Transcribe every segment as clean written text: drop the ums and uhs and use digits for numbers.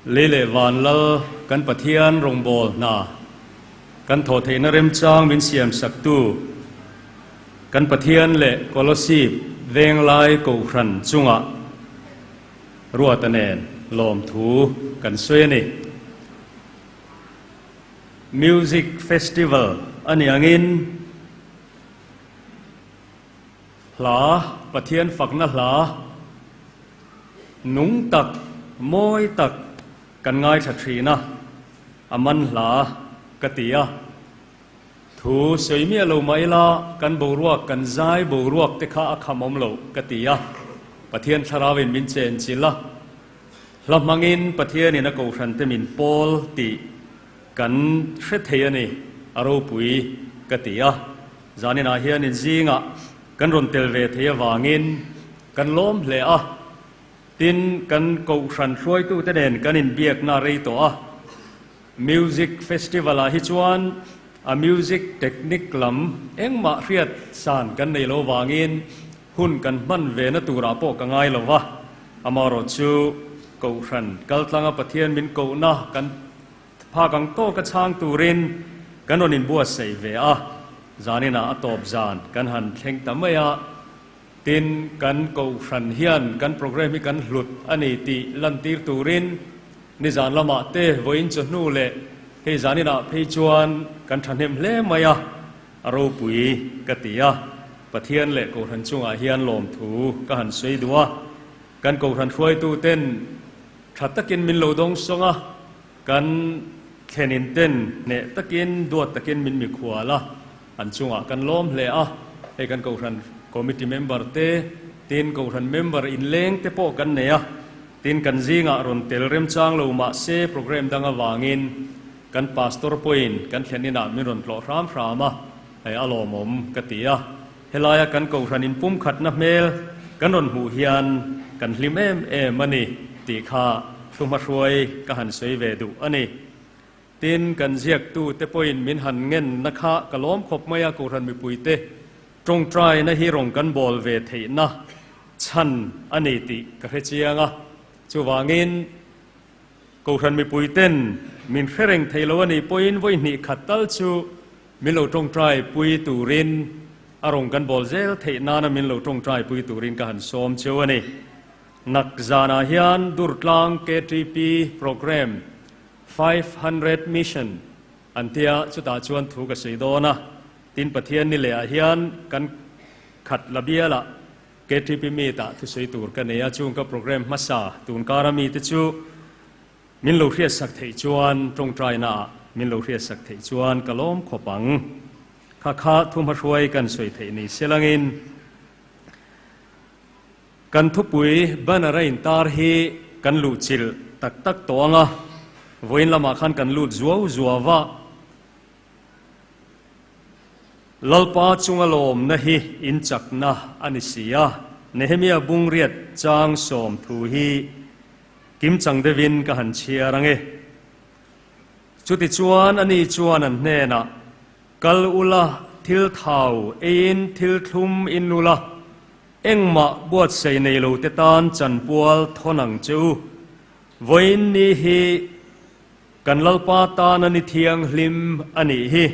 Lei leh van lal kan Pathian rawngbâwl hna kan thawh theihna remchang min siamsaktu kan Pathian leh Kolosip venglai kohhran chungah Ruata nen lawmthu kan sawi a ni. Music Festival a nih angin Hla, Pathian fakna hla nung tak, mawi tak kan ngaithla thin a, a man hla ka ti a. Thu sawi miah lo mah ila kan boruak, kan zai boruak te kha a kham awm lo ka ti a. Pathian thlarauin min chen chilh a, hla hmangin Pathianin a kohhran te min pawl tih kan hre thei a ni, a ropui ka ti a. Zaninah hian inzingah kan rawn tel ve thei avangin kan lawm hle a, tin kan kohhran hruaitute nen kan inbiakna rei tawh a. Music Festival-ah hi chuan a music technique lam engmah hriat san kan nei lo vangin hun kan hman ve na turah pawh ka ngai lo va, amaherawh chu kohhran kaltlanga Pathian min kohna kan Phak ang tawka chhang turin kan rawn inbuatsaih ve a, zaninah a tawp zan kan han thleng ta mai a, tin kan kohhran hian kan programme hi kan hlut a ni tih lantir turin nizan lamah te vawiin chawhnu leh hei zaninah phei chuan kan thahnem hle mai a, a ropui ka ti a, Pathian leh kohhran chungah hian lawmthu ka han sawi duh a, kan kohhran hruaituten Tha takin min lo dawng sawng a, kan thlenin ten hneh takin duat takin min mikhual a, an chungah kan lawm hle a, hei kan Kohhran Committee member te, tin Kohhran member inleng te pawh kan nei a, tin kan zingah rawn tel remchang lo mahse programme dang avangin kan Pastor pawhin kan thlen inah min rawn tlawh hram hram a, hei a lawmawm ka ti a, helaia kan Kohhran inpumkhatna hmel kan rawn hmuh hian kan hlim em em a ni tih kha thuhmahruai ka han sawi ve duh a ni. Tin, kan ziaktute pawhin min han ngenna kha ka lawm khawp mai a, Kohhran mipuite tawngtaina hi rawn kan bawl ve theihna chhan a ni tih ka hre chiang a, chuvangin Kohhran mipuiten min hre reng thei lo a nih pawhin vawi hnih khat tal chu Min lo tawngtai pui turin a rawn kan bawl zel theih nana min lo tawngtai pui turin ka han sawm cheu a ni. Nak zanah hian Durtlang KTP Programme 500 Mission an tia chutah chuan thu ka sawi dawn a, tin Pathian ni lehah hian kan khat la bialah KTP meet ah thusawi tur ka nei a, chung ka programme hmasa tun kara mite chu Min lo hriatsak theih chuan tawngtainaah min lo hriatsak theih chuan ka lawm khawp ang. Kha kha thuhmahruai kan sawi theih ni se langin kan thupui banner a intar hi kan luhchilh tak tak tawh ang a, vawiin lamah khan kan lut zuau zuau a. Lalpa chunga lawmna hi inchakna a ni si a, Nehemia bungriat chang 10 hi Kimchang deuhin ka han chhiar ang e. Chutichuan ani chuan an hnenah, Kal ula, thil thau eiin thil thlum in ula, engmah buatsaih nei lo te tan chanpual thawn ang che u. Vawiin ni hi kan Lalpa tana ni thianghlim a nih hi.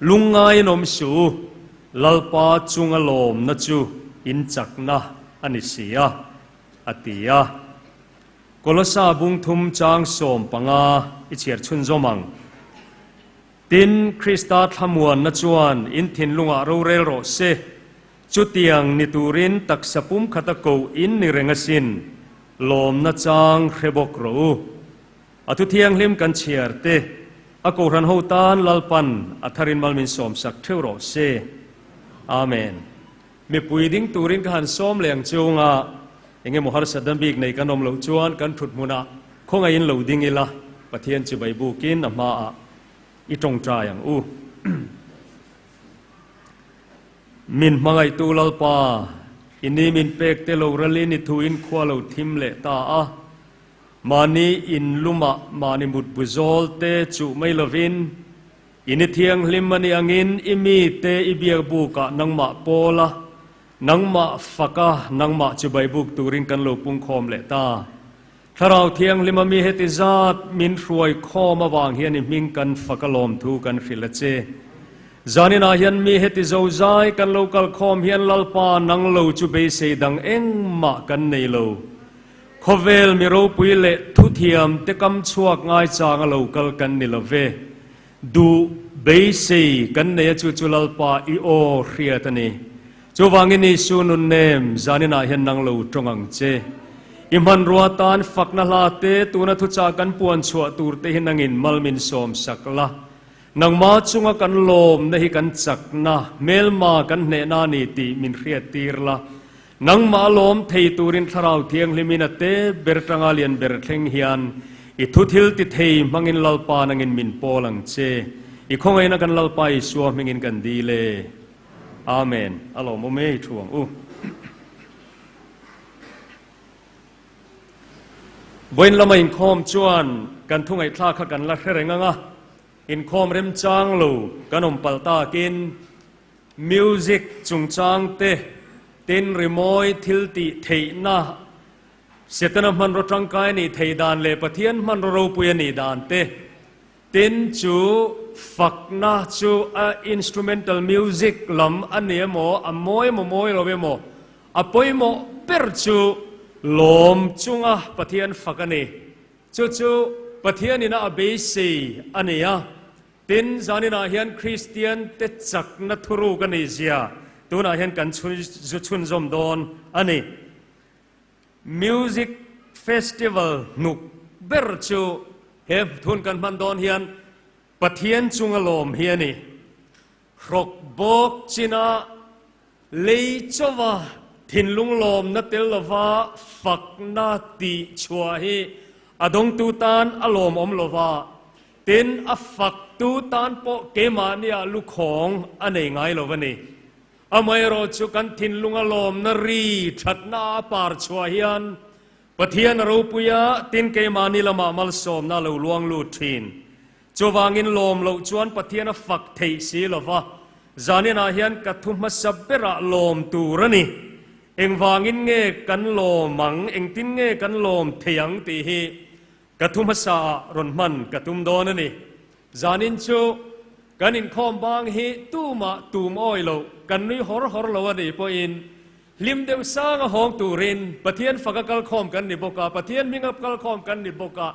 Lungngaiin awm suh u, Lalpa chunga lawmna chu in chakna a ni si a. a ti a. Kolosa bung thum chang 15 i chhiar chhunzawm ang. Tin, Krista thlamuanna chuan in thinlungah rorel rawh se, chutiang ni turin taksa pumkhata koh in ni reng asin, lawmna chang hre bawk rawh u. A thu thianghlim kan chhiar te, a kohhran ho tan Lalpan a tharin mal min sawmsak theuh rawh se. Amen. Mipui ding turin ka han sawm leh ang chunga eng emaw harsatna bik nei kan awm loh chuan kan thut hmunah khawngaihin lo ding ila, Pathian chibai bukin a hmaah i tawngtai ang u. Min hmangaihtu Lalpa, i ni min pek te lo ralin i thuin khua lo thim leh ta a, mahni in lumah mahni mutbu zawl te chuh mai lovin, I ni thianghlim a nih angin i mite i biak bukah nangmah pawl a, nangmah fak a, nangmah chibai buk turin kan lo pungkhawm leh ta. Thlarau Thianghlima mi heti zat min hruai khawm avang hian i hming kan fak a lawmthu kan hrilh a che. Zaninah hian mi heti zozai kan lo kal khawm hian Lalpa nang lo chu beisei dang engmah kan nei lo. Khawvel mi ropui leh thuthiam te kam chhuak ngaichang a lo kal kan ni lo ve. Duh beisei kan nei a chu chu Lalpa i aw hriat a ni. Chuvangin Isu nunnem zaninah hian nang lo tawng ang che. I hmanrua tan fakna hla te tuna thuchah kan puan chhuah tur te hi nangin mal min sawm sak la. Nangma chunga kan lawmna hi kan chakna, hmelma kan hnehna a ni tih min hriat tir la. Nangmah a lawm thei turin Thlarau Thianghlimin a te ber tanga lian ber thleng hian i thu thil ti thei hmangin Lalpa nangin min pawl ang che. I khawngaihna kan Lalpa Isua hmingin kan dil e. Amen. A lawmawm e i thu ang u. Vawiin lama inkhawm chuan kan thu ngaihthlak kha kan la hre reng ang a, inkhawm remchang lo kan awm palh takin Music chungchang te, tin rimawi thil tih theihna, Setana hmanraw tangkai a nih theih dan leh Pathian hmanraw ropui a nih dan te, tin chu fakna chu a instrumental music lam a ni emaw, a mawi emaw mawi lo emaw, a pawimawh ber chu lawm chunga Pathian fak a ni. Chu chu Pathianina a beisei a ni a. Tin, zaninah hian Kristian te chakna thuruk a nih zia tunah hian kan zu chhunzawm dawn a ni. Music Festival hnuk ber chu he thun kan hman dawn hian Pathian chunga lawm hi a ni. Hrawk bawk china lei chauva thinlung lawmna tel lova fakna tih chhuah hi a dawngtu tan a lawmawm lova, Tin, a faktu tan pawh keimahniah lukhawng a nei ngai lo a ni. Amaherawh chu kan thinlunga lawmna ri thatna a par chhuah hian Pathian a ropui a, tin keimahni lamah malsawmna a lo luang lut thin. Chuvangin lawm loh chuan Pathian a fak theih si lo va, zaninah hian ka thu hmasa berah lawm tur a ni. Engvangin nge kan lawm ang, engtin nge kan lawm thei ang tih hi Ka thu hmasa ah rawn hman ka tum dawn a ni. Zanin chu kan inkhawm bang hi tumah tum awi lo, kan nui hawr hawr lo a nih pawhin hlim deuh sanga hawng turin Pathian faka kalkhawm kan ni bawk a, Pathian hminga kalkhawm kan ni bawk a,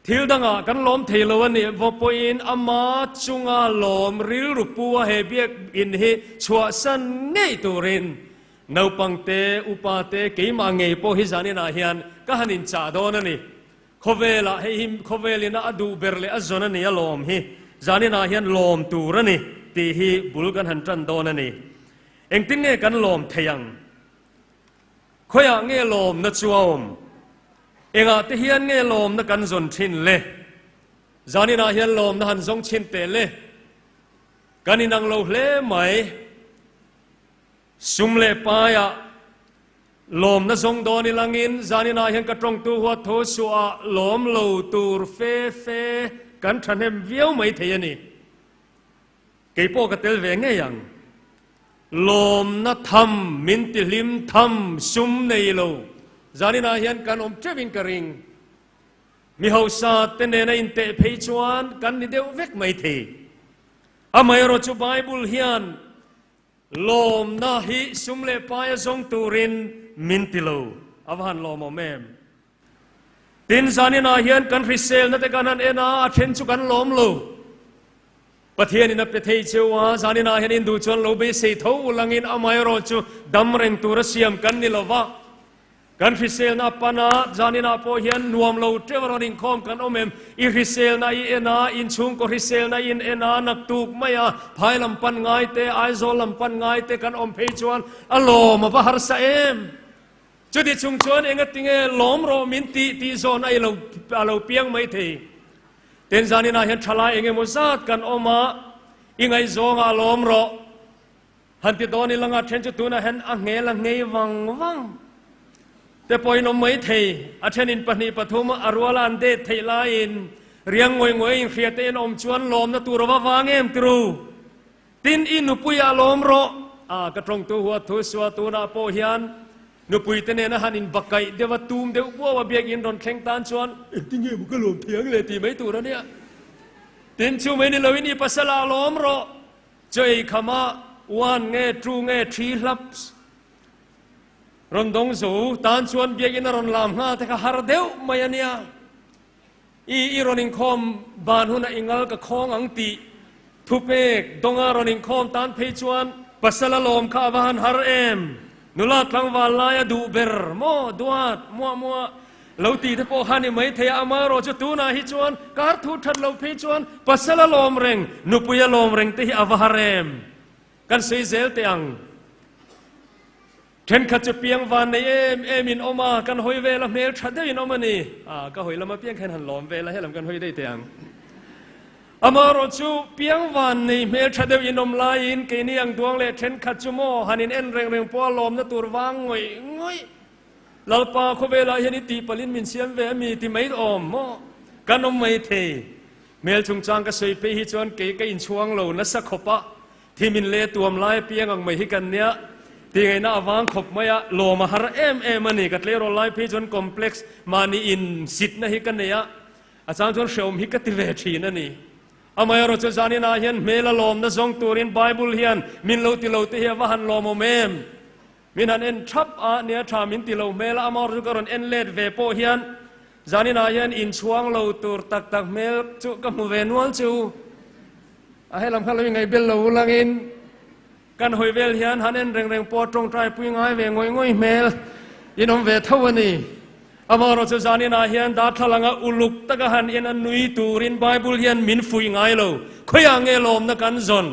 thil dangah kan lawm thei lo a nih vaw pawhin ama chunga lawm rilru pu a he biakinn hi chhuahsan ngei turin Naupang te, upa te, keimah ngei pawh hi zaninah hian ka han inchah dawn a ni. Khawvelah hei hi khawvelina a duh ber leh a zawn a ni a lawm hi zaninah hian lawm tur a ni tih hi bul kan han tan dawn a ni. Engtin nge kan lawm thei ang? Khawiah nge lawmna chu a awm? Engah te hian nge lawmna kan zawn thin le? Zaninah hian lawmna han zawng chhin teh le. Kan inang lo hle mai. Sum leh paiah lawmna zawng dawn ilangin zaninah hian ka tawngtu huat tho suah lawm lo tur fe fe kan thahnem viau mai thei a ni. Kei pawh ka tel ve ngei ang. Lawmna tham min tihlim tham sum nei lo zaninah hian kan awm teuhin ka ring. Mi hausa te nena inteh phei chuan kan ni deuh vek mai thei. Amaherawh chu Bible hian Lawmna hi sum leh pai a zawng turin min ti lo. A va han lawmawm em? Tin, zaninah hian kan hriselna te kan han en a, a then chu kan lawm lo. Pathianin a pe thei cheu a, zaninah hian induh chuan lo beisei tho ulangin amaherawh chu dam reng tura siam kan ni lo va. Kan hriselna a pan a, zaninah pawh hian nuam lo teuh a rawn inkhawm kan awm em? I hriselna i en a, inchhungkaw hriselna i in en a, naktuk mai a, phai lam pan ngai te, Aizawl lam pan ngai te kan awm phei chuan a lawm a va harsa em? Chuti chung chuan engatinge lawm rawh min tih tih zawn a ilo a lo piang mai thei. Tin, zaninah hian thalai engemaw zat kan awm a, i ngaihzawngah lawm rawh. Han ti dawn ila nga then chu tunah hian a nghel a nghei vang vang te pawhin awm mai thei. A thenin pahnih pathum a ruala an det theih laiin riang ngawi ngawi inhria te in awm chuan lawmna tur a va vang em tiru. Tin i nupui ah lawm rawh. A ka tawngtu huat thu suah tunah pawh hian. Nupui te nena han inbakaih deuh a tum deuh buau a biakinn rawn thleng tan chuan engtin nge maw ka lawm thei ang le tih mai tur a nia. Tin chu mai ni loin i pasal ah lawm rawh. Chaw ei kham a one nge two nge three hlaps rawn dawng zo tan chuan biakinn a rawn lam nghal te kha har deuh mai a nia. I i rawn inkhawm ban hunah i ngal ka khawng ang tih thupek dawnga rawn inkhawm tan phei chuan pasal a lawm kha a va han har em? Nula tlangval laia duh ber maw duat muah muah lo tih te pawh kha ni mai thei a, amaherawh chu tunah hi chuan kar thu that loh phei chuan pasal a lawm reng, nupui a lawm reng te hi a va har em? Kan sawi zel teh ang. Thenkhat chu piang van nei em em in awm a, kan hawi vel a hmel tha deuh in awm a ni. Ah, ka hawi lam apiang khan han lawm vel a, helam kan hawi daih teh ang. Amaherawh chu piang van nei hmel tha deuh in awm laiin keini ang duang leh thenkhat chu maw han in en reng reng pawh a lawmna tur vang ngawih ngawih. Lalpa khawvelah hian i tihpalhin min siam ve a mi ti mai awm maw? Kan awm mai thei. Hmel chungchang ka sawi phei hi chuan kei ka inchhuang lo nasa khawp a, Thi min le tuam lai apiang ang mai hi kan nia, ti ngaihna a vang khawp mai a, lawm a har em em a ni. Ka tleirawl lai phei chuan complex mahni in sitna hi ka nei a, a chang chuan hreawm hi ka ti ve thin a ni. Amaherawh chu zaninah hian hmel a lawmna zawng turin Bible hian min lo ti lo te hi a va han lawmawm em? Min han en thap a, nia tha min ti lo hmel a, amaherawh chu ka rawn en let ve pawh hian zaninah hian inchhuang lo tur tak tak hmel chu ka hmu ve nual chu. A helam kha lo ingaih bel lo ulangin kan hawi vel hian han en reng reng pawh tawngtai pui ngai ve ngawih ngawih hmel in awm ve tho a ni. Amaherawh chu zaninah hian darthlalanga uluk taka han en a nui turin Bible hian min fuih ngai lo. Khawiah nge lawmna kan zawn?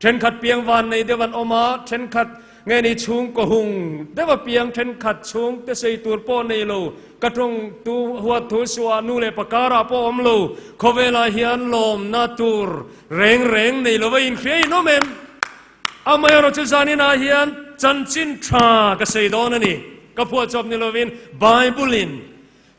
Thenkhat piang van nei deuh an awm a, thenkhat nge ni chhungkaw hung deuh a piang, thenkhat chhungte sei tur pawh nei lo, ka tawng tu huat thu suah nu leh pa karah pawh awm lo, khawvelah hian lawmna tur reng reng nei lo a inhria in awm em? Amaherawh chu zaninah hian chanchin tha ka sei dawn a ni, ka phuahchawp ni lovin Bible-in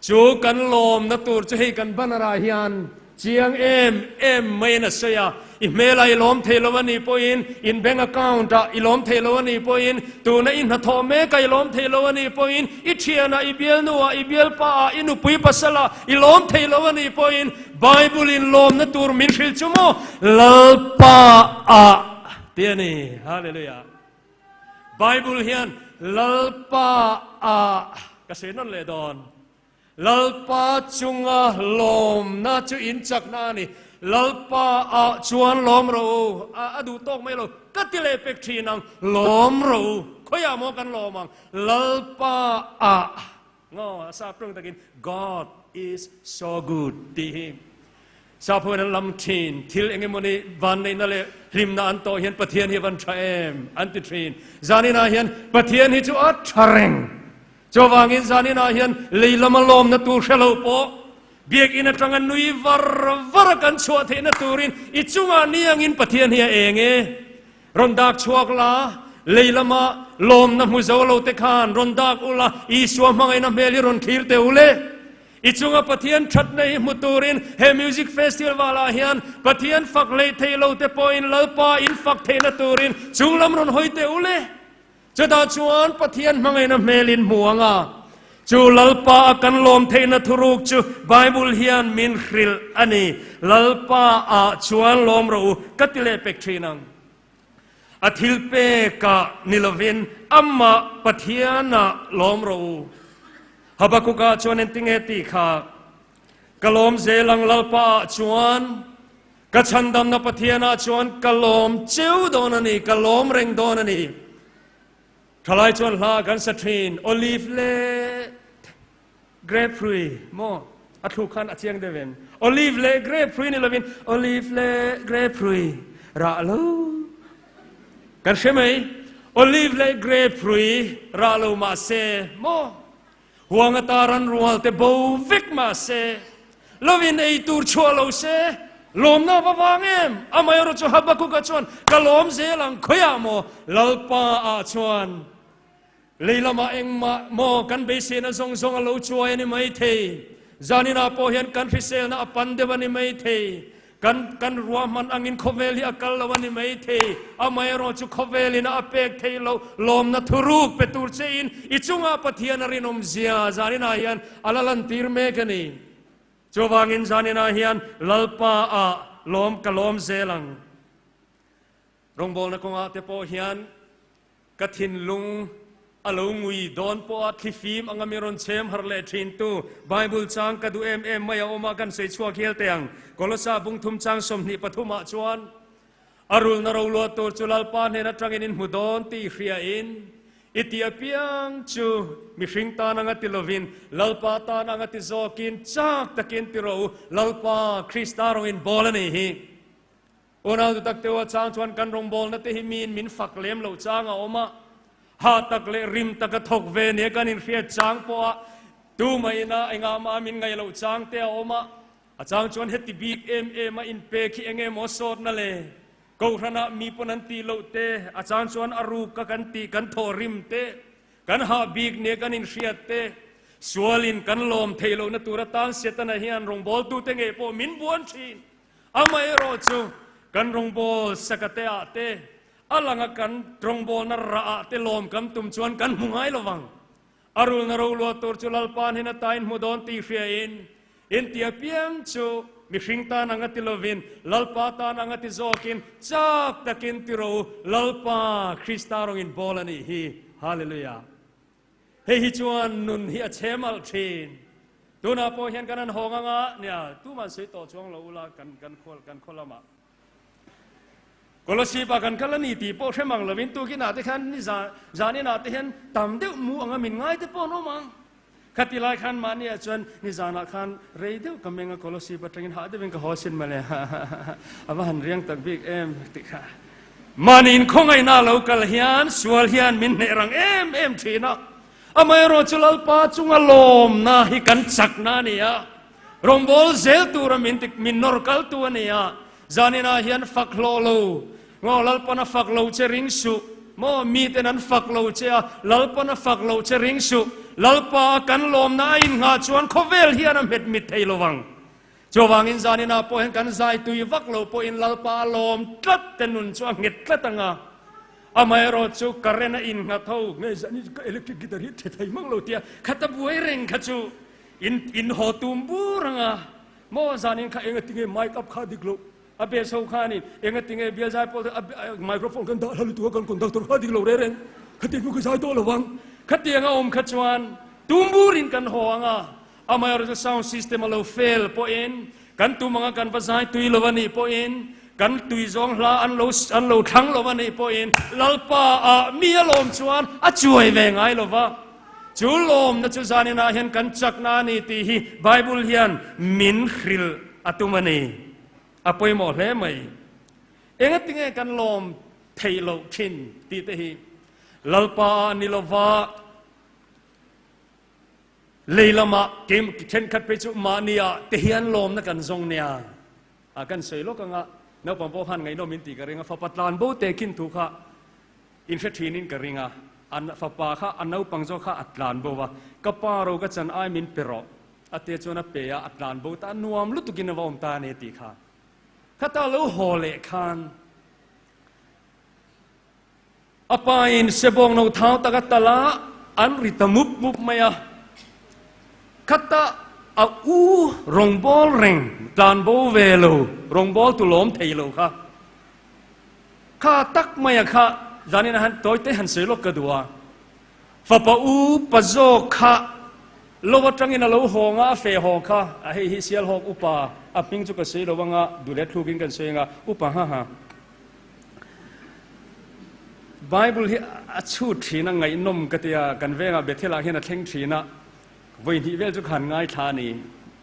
Chu kan lawmna tur chu hei kan banner-ah hian chiang em em maiin a sawi a, i hmelah i lawm thei lo a nih pawhin, in bank account-ah i lawm thei lo a nih pawhin, tuna i hnathawh mekah i lawm thei lo a nih pawhin, i thianah, i bialnuah, i bialpaah, i nupui pasalah i lawm thei lo a nih pawhin, Bible-in lawmna tur min hrilh chu maw Lalpa-ah ti a ni. Hallelujah! Bible hian Lalpa ah ka sawi nawn leh dawn. Lalpa chunga lawmna chu in chakna a ni. Lalpa ah chuan lawm rawh u. A duh tawk mai lo. Ka ti leh pek thin ang. Lawm rawh u. Khawiah maw kan lawm ang? Lalpa ah. Ngaw, a sap tawng takin God is so good tih hi sap hoin an lam thin. Thil eng emawni vanneihna leh hlimna an tawh hian Pathian hi a van tha em an ti thin. Zaninah hian Pathian hi chu a tha reng. Chuvangin zaninah hian lei lama lawmna tur hre lo pawh biakinn atanga nui var var a kan chhuah theihna turin i chungah ni angin Pathian hi a eng e. Rawn dak chhuak la, lei lama lawmna hmu zo lo te khan rawn dak u la, Isua hmangaihna hmel hi rawn thlir teh u le. I chunga Pathian thatna hi hmu turin he Music Festival ah hian Pathian fak hleih theih lo te pawhin Lalpa in fak theihna turin chung lam rawn hawi teh u le. Chutah chuan Pathian hmangaihna hmel in hmu ang a, chu Lalpa a kan lawm theihna thuruk chu Bible hian min hrilh a ni. Lalpa ah chuan lawm rawh u, ka ti leh pek thin ang. A thil pekah ni lovin amah Pathianah lawm rawh u. Habakkuk-ah chuan engtinge tih kha ka lawm zel ang Lalpa ah chuan. Ka chhandamna Pathianah chuan ka lawm cheu dawn a ni, ka lawm reng dawn a ni. Thalai chuan hla kan sa thin, Olive leh grape hrui maw? A thluk khan a chiang deuh em? Olive leh grape hrui ni lovin Olive leh grape hrui rah lo. Kan hre mai, Olive leh grape hrui rah lo mah se maw? Huang ata ran rual te bo vek mah se, lovin ei tur chhuah lo se, lawmna va vang em? Amaherawh chu Habakuka chuan, Ka lawm zel ang, khawiah maw? Lalpa ah chuan lei lamah engmah maw kan beiseina zawng zawng a lo chuai a ni maithei. Zaninah pawh hian kan hriselna a pan deuh a ni maithei. Kan kan ruahman angin khawvel hi a kal lo a ni mai thei. Amaherawh chu khawvelin a pek theih loh lawmna thuruk pe tur chein i chungah Pathian a rinawm zia zaninah hian a la lantir mek a ni. Chuvangin zaninah hian Lalpa ah lawm ka lawm zel ang. Rawngbawlna kawngah te pawh hian ka thinlung a lo ngui dawn pawha thlifim anga mi rawn chhem harh leh thintu Bible chang ka duh em em mai a awm a, kan sawi chhuak hial teh ang. Kolosa bung thum chang 23 ah chuan, A rulna roluah tur chu Lalpa hnen atangin in hmu dawn tih hriain, i ti apiang chu mihring tan anga ti lovin Lalpa tan anga ti zawkin chak takin ti rawh u, Lalpa Krista rawngin bawl a nih hi. Unau dutak teuh a chang chuan kan rawngbawlna te hi miin min fak lem loh chang a awm a, hah tak leh rim taka thawk ve nia kan inhriat chang pawha tumaina engah mah min ngaih loh chang te a awm a, a chang chuan heti bik em em a inpek hi enge maw sawtna le Kohhranah mi pawn an tih loh te, a chang chuan a ruk ka kan tih kan thawh rim te, kan hah bik nia kan inhriat te, sualin kan lawm theih lohna tur atan Setana hian rawngbawltute ngei pawh min buan thin. Amaherawh chu kan rawngbâwl sakate ah te, a langa kan rawngbâwlna rah ah te lawm kan tum chuan kan hmu ngai lo vang. A rulna roluah tur chu Lalpa'n hin ata in hmu dawn tih hriain, in ti apiang chu mihring tan anga ti lovin, Lalpa tan anga ti zawkin chak takin ti rawh u, Lalpa Krista rawngin bâwl a nih hi. Hallelujah! Hei hi chuan nun hi a chhe malh thin. Tunah pawh hian kan han hawng anga, nia, tumah sawi tawh chuang lo ula kan kan khaw kan khaw lamah. Kolosip-ah kan kal a ni tih pawh hre mang lovin tukinah te khan ni za zaninah te hian tam deuh mu anga min ngai te pawh an awm ang. Khati lai khan mahniah chuan ni zanah khan rei deuh ka meng a Kolosip atangin hah deuhin ka haw sin mawle a va han riang tak bik em tih kha. Mahni inkhawngaihna a lo kal hian sual hian min hneh rang em em thin a, amaherawh chu Lalpa chunga lawmna hi kan chakna a ni a, rawngbâwl zel tura min ti min nawr kaltu a ni a, zaninah hian fak hlawh lo maw Lalpan a fak lo che ring suh maw miten an fak lo che a, Lalpan a fak lo che ring suh, Lalpa a kan lawmna a inngah chuan khawvel hian a hmet mit thei lo vang. Chuvangin zaninah pawh hian kan zai tui vak lo pawhin Lalpa a lawm tlat te nun chu a nghet tlat ang a. Amaherawh chu current a innghat ho, nge zani ka electric guitar hi tha thei mang lo tia khat a buai reng kha chu in in haw tum bur ang a. Maw zanin kha enga tinge mic up kha dik loh a bes ho khanin enga tinge bial zai pawl a microphone kan dah hla lutuk a kan conductor kha dik lo reng reng khatiang chu ka zai tawh lo vang. Khatiang a awm kha chuan tum burin kan haw ang a. Amaherawhchu chu sound system a lo fail pawhin kan tum anga kan va zai tui lo a nih pawhin kan tui zawng hla an lo an lo thlang lo a nih pawhin Lalpa ah mi a lawm chuan a chuai ve ngai lo va. Chu lawmna chu zaninah hian kan chakna a ni tih hi Bible hian min hrilh a tum a ni. A pawimawh hle mai. Engatinge kan lawm theih loh thin tih te hi Lalpa ah ni lova Lei lamah kem thenkhat phei chu mahnia te hian lawmna kan zawng nia. A kan sawi lawk anga naupang pawh khan ngaihnawm in tih ka ring a, fapa tlan bo teh khin thu kha in hre thin in ka ring a, a fapa kha a naupang zawk kha a tlan bo va, ka pa ro ka chan ai min pe rawh a tia chuan a pe a, a tlan bo ta a nuam lutuk in a va awm ta a ni tih kha. Khata lo haw leh khan A pa in sebawng no thau tak a tal a, an ri ta mup mup mai a. Khata a u rawngbâwl reng tlan bo ve lo, rawngbâwl tu lawm thei lo kha. Kha tak mai a kha zanin a han tawi te han sawi lawk ka duh a. Fapa u pa zawk kha lo atangin a lo hawng a, a feh haw kha, a hei hi Sialhawk upa, a hming chu ka sawi lo anga, duhlet thlukin kan sawi anga, upa ha ha. Bible hi a chhut thin a, ngaihnawm ka tia, kan vengah Bethel ah hian a thleng thin a, vawi hnih vel chu khan ngaithla a ni.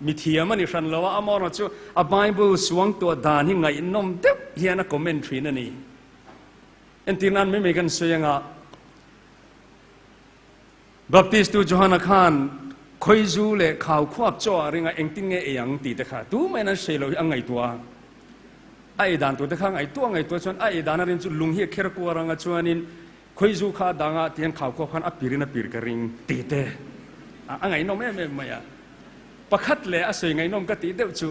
Mi thiam a ni hran lo a, amaherawh chu a Bible suang tuah dan hi ngaihnawm deuh hian a comment thin a ni. Entir nan mai mai kan sawi anga, Baptist tu Johana khan khawizu leh khau khuap chaw ah ringa engtin nge ei ang tih te kha tu main an hre lo hi a ngaihtuah a. A ei dan tur te kha ngaihtuah ngaihtuah chuan a ei dan a rin chu lung hi a kher kuar anga chuanin khawizu kha a dang a tihian khau khuap khan a pir in a pir ka ring tih te a ngaihnawm em em mai a. Pakhat leh a sawi ngaihnawm ka tih deuh chu.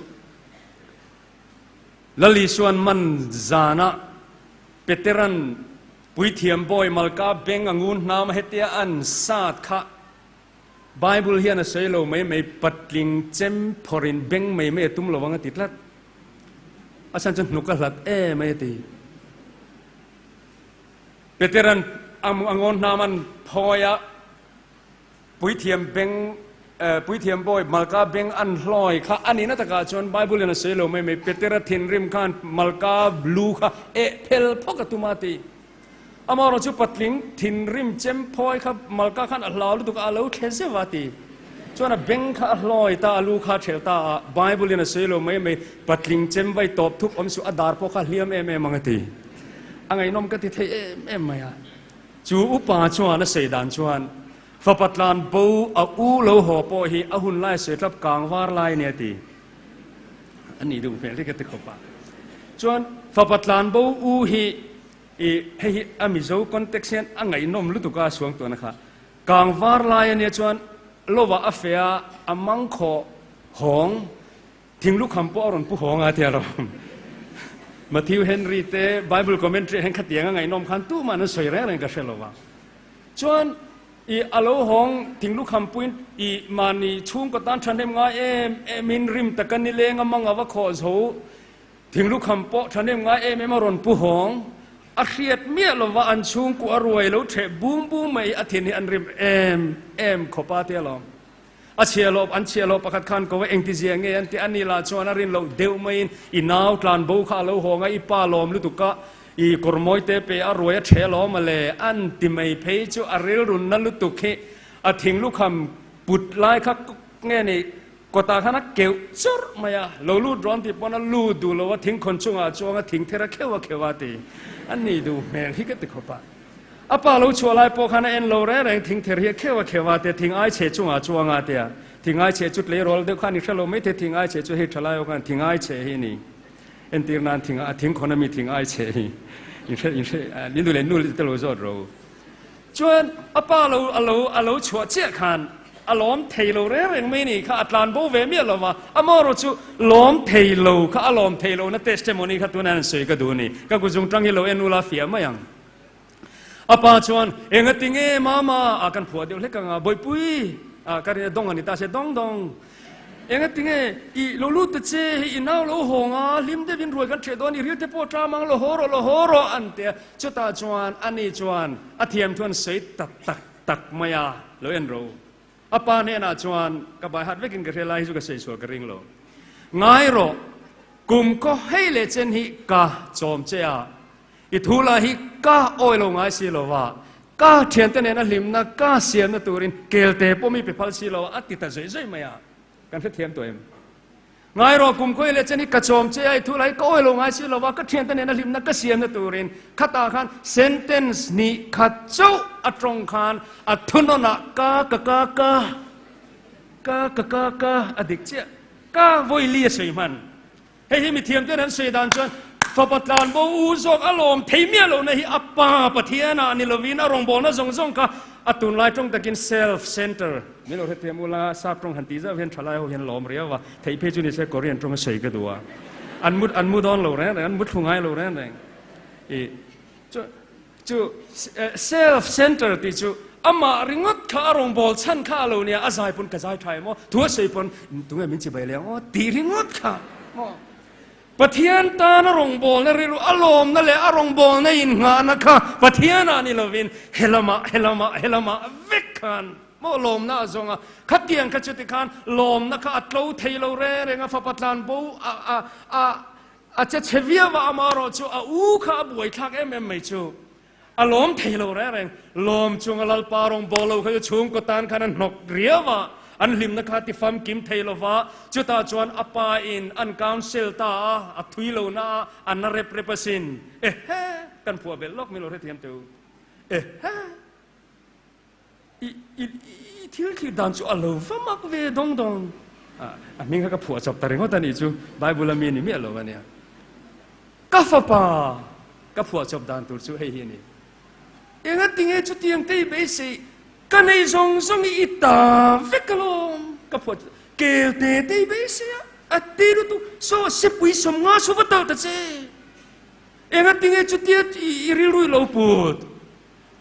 Lal Isuan man zana Peteran Puithiam bawi Malka beng a ngun hnam a hetia an sat kha Bible hian a sawi lo mai mai patling chem phawrhin beng mai mai a tum lo ang a ti tlat. A chhan chu hnuk a hlat em mai a ti. Peteran a ngawn hnam an phawi a, Puithiam beng Puithiam bawi Malka beng an hlawi kha a nihna takah chuan Bible in a sawi lo mai mai Petera thinrim khan Malka lu kha eh phel phawk a tum a ti. Amaherawh chu patling thinrim chem phawi kha Malka khan a hlau lutuk a, a lo thle zeuh a ti. Chuan a beng kha a hlawi ta, a lu kha a thelh ta a, Bible in a sawi lo mai mai patling chem vai tawp thup awm suh a dar pawh kha a hliam em em ang a ti. A ngaihnawm ka ti thei em em mai a. Chu upa chuan a sawi dan chuan, Fapa tlan bo a u lo haw pawh hi a hun lai sawi tlap kang var lai nia ti a nih duh hmel hi ka ti khawp a. Chuan fapa tlan bo u hi i hei hi a Mizo context hian a ngaihnawm lutuk a suang tuahna kha. Kang var lai a nia chuan lovah a feh a, a mangkhawh hawng Thinglukham pawh a rawn pu hawng a tia lo. Matthew Henry te Bible commentary ah hian khatiang a ngaihnawm khan tumah an sawi reng reng ka hre lo va. Chuan i a lo hawng thinglukham puin i mahni chhungkaw tan thahnem ngai em em in rim taka nileng a mang a va khawh zo thinglukham pawh thahnem ngai em em a rawn pu hawng a hriat miah lo va an chhungkua a ruai lo theh bum bum mai a thin hi an rim em em khawp a tia lo. A chhia loh, an chhia loh pakhat khan ko a engti zia nge an ti a ni lah chuan a rin loh deuh maiin i nau tlan bo kha a lo hawng a, i pa lawm lutuk a, i kawr mawi te pe a ruai a ṭhe lawm a le an ti mai phei chu a rilrunna lutuk hi a thinglukham put lai kha nge ni kawtah khan a keuh churh mai a, lo lut rawn tih pawn a lut duh lo a, thingkhawn chungah chuang a thing ther a kheuh a kheuh a ti a ni duh hmel hi ka ti khawp a. A pa lo chhuah lai pawh khan a en lo reng reng, thing ther hi a kheuh a kheuh a tia, thing ai chhe chungah chuang a tia, thing ai chhe chu tleirawl deuh khan i hre lo mai thei, thing ai chhe chu hei tha lai ho khan thing ai chhe hi ni, entir nan thing a thing khawn ami thing ai chhe hi in hre in hre ni nu leh nu te lo zawt ro. Chuan a pa lo a lo a lo chhuah chiah khan a lawm thei lo reng reng mai ni kha a tlan bo ve miah lo va, amaherawh chu lawm thei lo kha a lawm thei lo na testimony kha tunah an sawi ka duh a ni, ka kuzung tang hi lo en ula fiah mai ang. A pa chuan, Engati nge mama? A kan phuah deuh hlek ang a, Bawihpui, a ka rin a dawng a ni ta se, dawng dawng. Engati nge i lo lut ta che hi i nau lo hawng a, hlim deuhin ruai kan ṭheh dawn, i ril te pawh ṭam ang, lo haw rawh, lo haw rawh an ti a. Chutah chuan ani chuan a thiam thu an sawi ta tak tak mai a, lo en ro. A pa hnenah chuan, Ka bai hat vekin ka hria lai hi chu ka sawi sual ka ring lo. Ngai rawh, kum khaw hei leh chen hi ka chawm che a, I thu lah hi ka awi lo ngai si lo va, ka thiante nena hlimna ka siamna turin kelte pawh mi pe phal si lo a, a ti ta zawih zawih mai a, kan hrethiam tawh em? Ngai rawh, kum khawi leh chen hi ka chawm che a, i thu lah hi ka awi lo ngai si lo va, ka thiante nena hlimna ka siamna turin khatah khan sentence hnih khat chauh a tawng khan a thunawnah ka ka ka ka ka ka ka ka a dik chiah, ka vawi li a sawi hman. Hei hi mithiamten an sawi dan chuan fapa tlan bo u zawk a lawm thei miah lohna hi a pa Pathianah ni lovin a rawngbawlna zawng zawng kha a tunlai tawng takin self center min lo hrethiam ula sap tawng han tih zauh hian thalai ho hian lawm riau a, theih phei chu nise Korean tawng a sawi ka duh a, an mu an mu dawn lo reng reng an mu thlu ngai lo reng reng i chu chu self center tih chu amah ringawt kha a rawngbâwl chhan kha a lo nia, a zai pawn ka zai tha em aw, thu a sawi pawn tunge min chibai leh ang aw tih ringawt kha maw. Pathian tan a rawngbâwlna rilru a lawmna leh a rawngbâwlna innghahna kha Pathianah ni lovin helamah helamah helamah vek khan maw lawmna a zawng a, khatiang kha chuti khan lawmna kha a tlo thei lo reng reng a, fapa tlan bo a a a A che chhe viau a, amaherawh chu a u kha a buaithlak em em mai chu a lawm thei lo reng reng. Lawm chunga Lalpa rawng bawl lo kha chu chhungkaw tan khan a hnawk riau a, an hlimna kha ti famkim thei lo va, chutah chuan a pa in an council ta a, a thui lo na a, a na rep rep asin. Ehe! Kan phuah belh lawk min lo hrethiam teh u. Ehe! I, i, i thil thlir dan chu a lo va mak ve dawng dawng. A hming kha ka phuah chawp ta ringawt a nih chu, Bible a mi a ni miah lo a nia. Ka fapa ka phuah chawp dan tur chu hei hi a ni. Engati nge chutiang te i beisei, ka nei zawng zawng i i ta vek alawm, ka phuah kel te te i beisei a. A ti lutuk, saw sepui 50 saw va tal ta che. Engatinge chutia i rilru i lo put?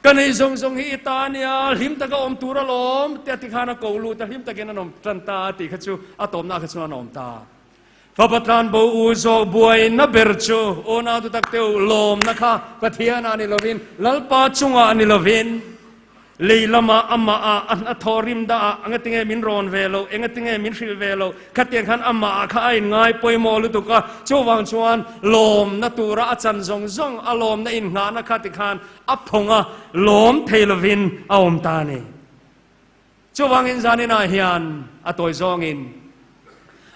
Ka nei zawng zawng hi i ta ania, hlim taka awm tur alawm tia tikhan a ko lut a, hlim takin an awm tan ta a tih kha chu a tawpna kha chuan a awm ta. Fapa tlan bo u zawk buaina ber chu unau tu tak teu lawmna kha Pathianah ni lovin Lalpa chungah ni lovin Lei lamah amah ah a hna thaw rim dah ah engatinge min rawn ve loh, engatinge min hrilh ve loh, khatiang khan amah ah kha a inngai pawimawh lutuk a, chuvang chuan lawmna tura a chan zawng zawng a lawmna innghahna kha tikhan a phawng a, lawm thei lovin a awm ta a ni. Chuvangin zaninah hian a tawi zawngin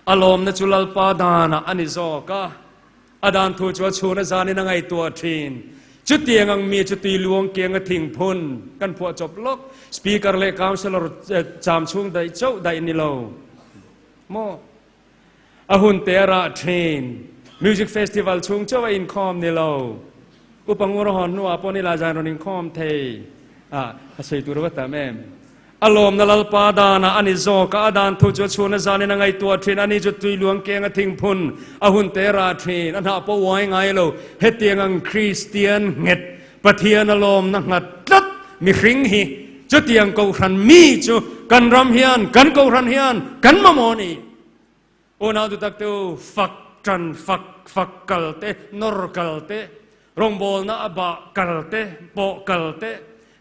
a lawmna chu Lalpa danah a ni zawk a, A dan thu chu a chhun a zanin a ngaihtuah thin. Chutiang ang mi chu tui luang kianga thingphun kan phuah chawp lawk. Speaker leh Councillor cham chhung daih chauh daih ni lo maw? A hun te a rah thin. Music Festival chhung chauh a inkhawm ni lo. Upa ngur a hawn hnuah pawh nila zan rawn inkhawm thei. A sawi tur a va tam em? A lawmna Lalpa danah a ni zawk a, a dan thu chu a chhun a zanin a ngaihtuah thin, ani chu tui luang keng a thingphun a hun te rah thin, a hnah pawh uai ngai lo. Hetiang ang Kristian nghet, Pathian a lawmna nghat tlat mihring hi chutiang kohhran mi chu kan ram hian, kan kohhran hian kan mamawh a ni. Unau dutak te u, fak tan fak fak kal te, nawr kal te, rawngbawlna a bah kal te, pawh kal te,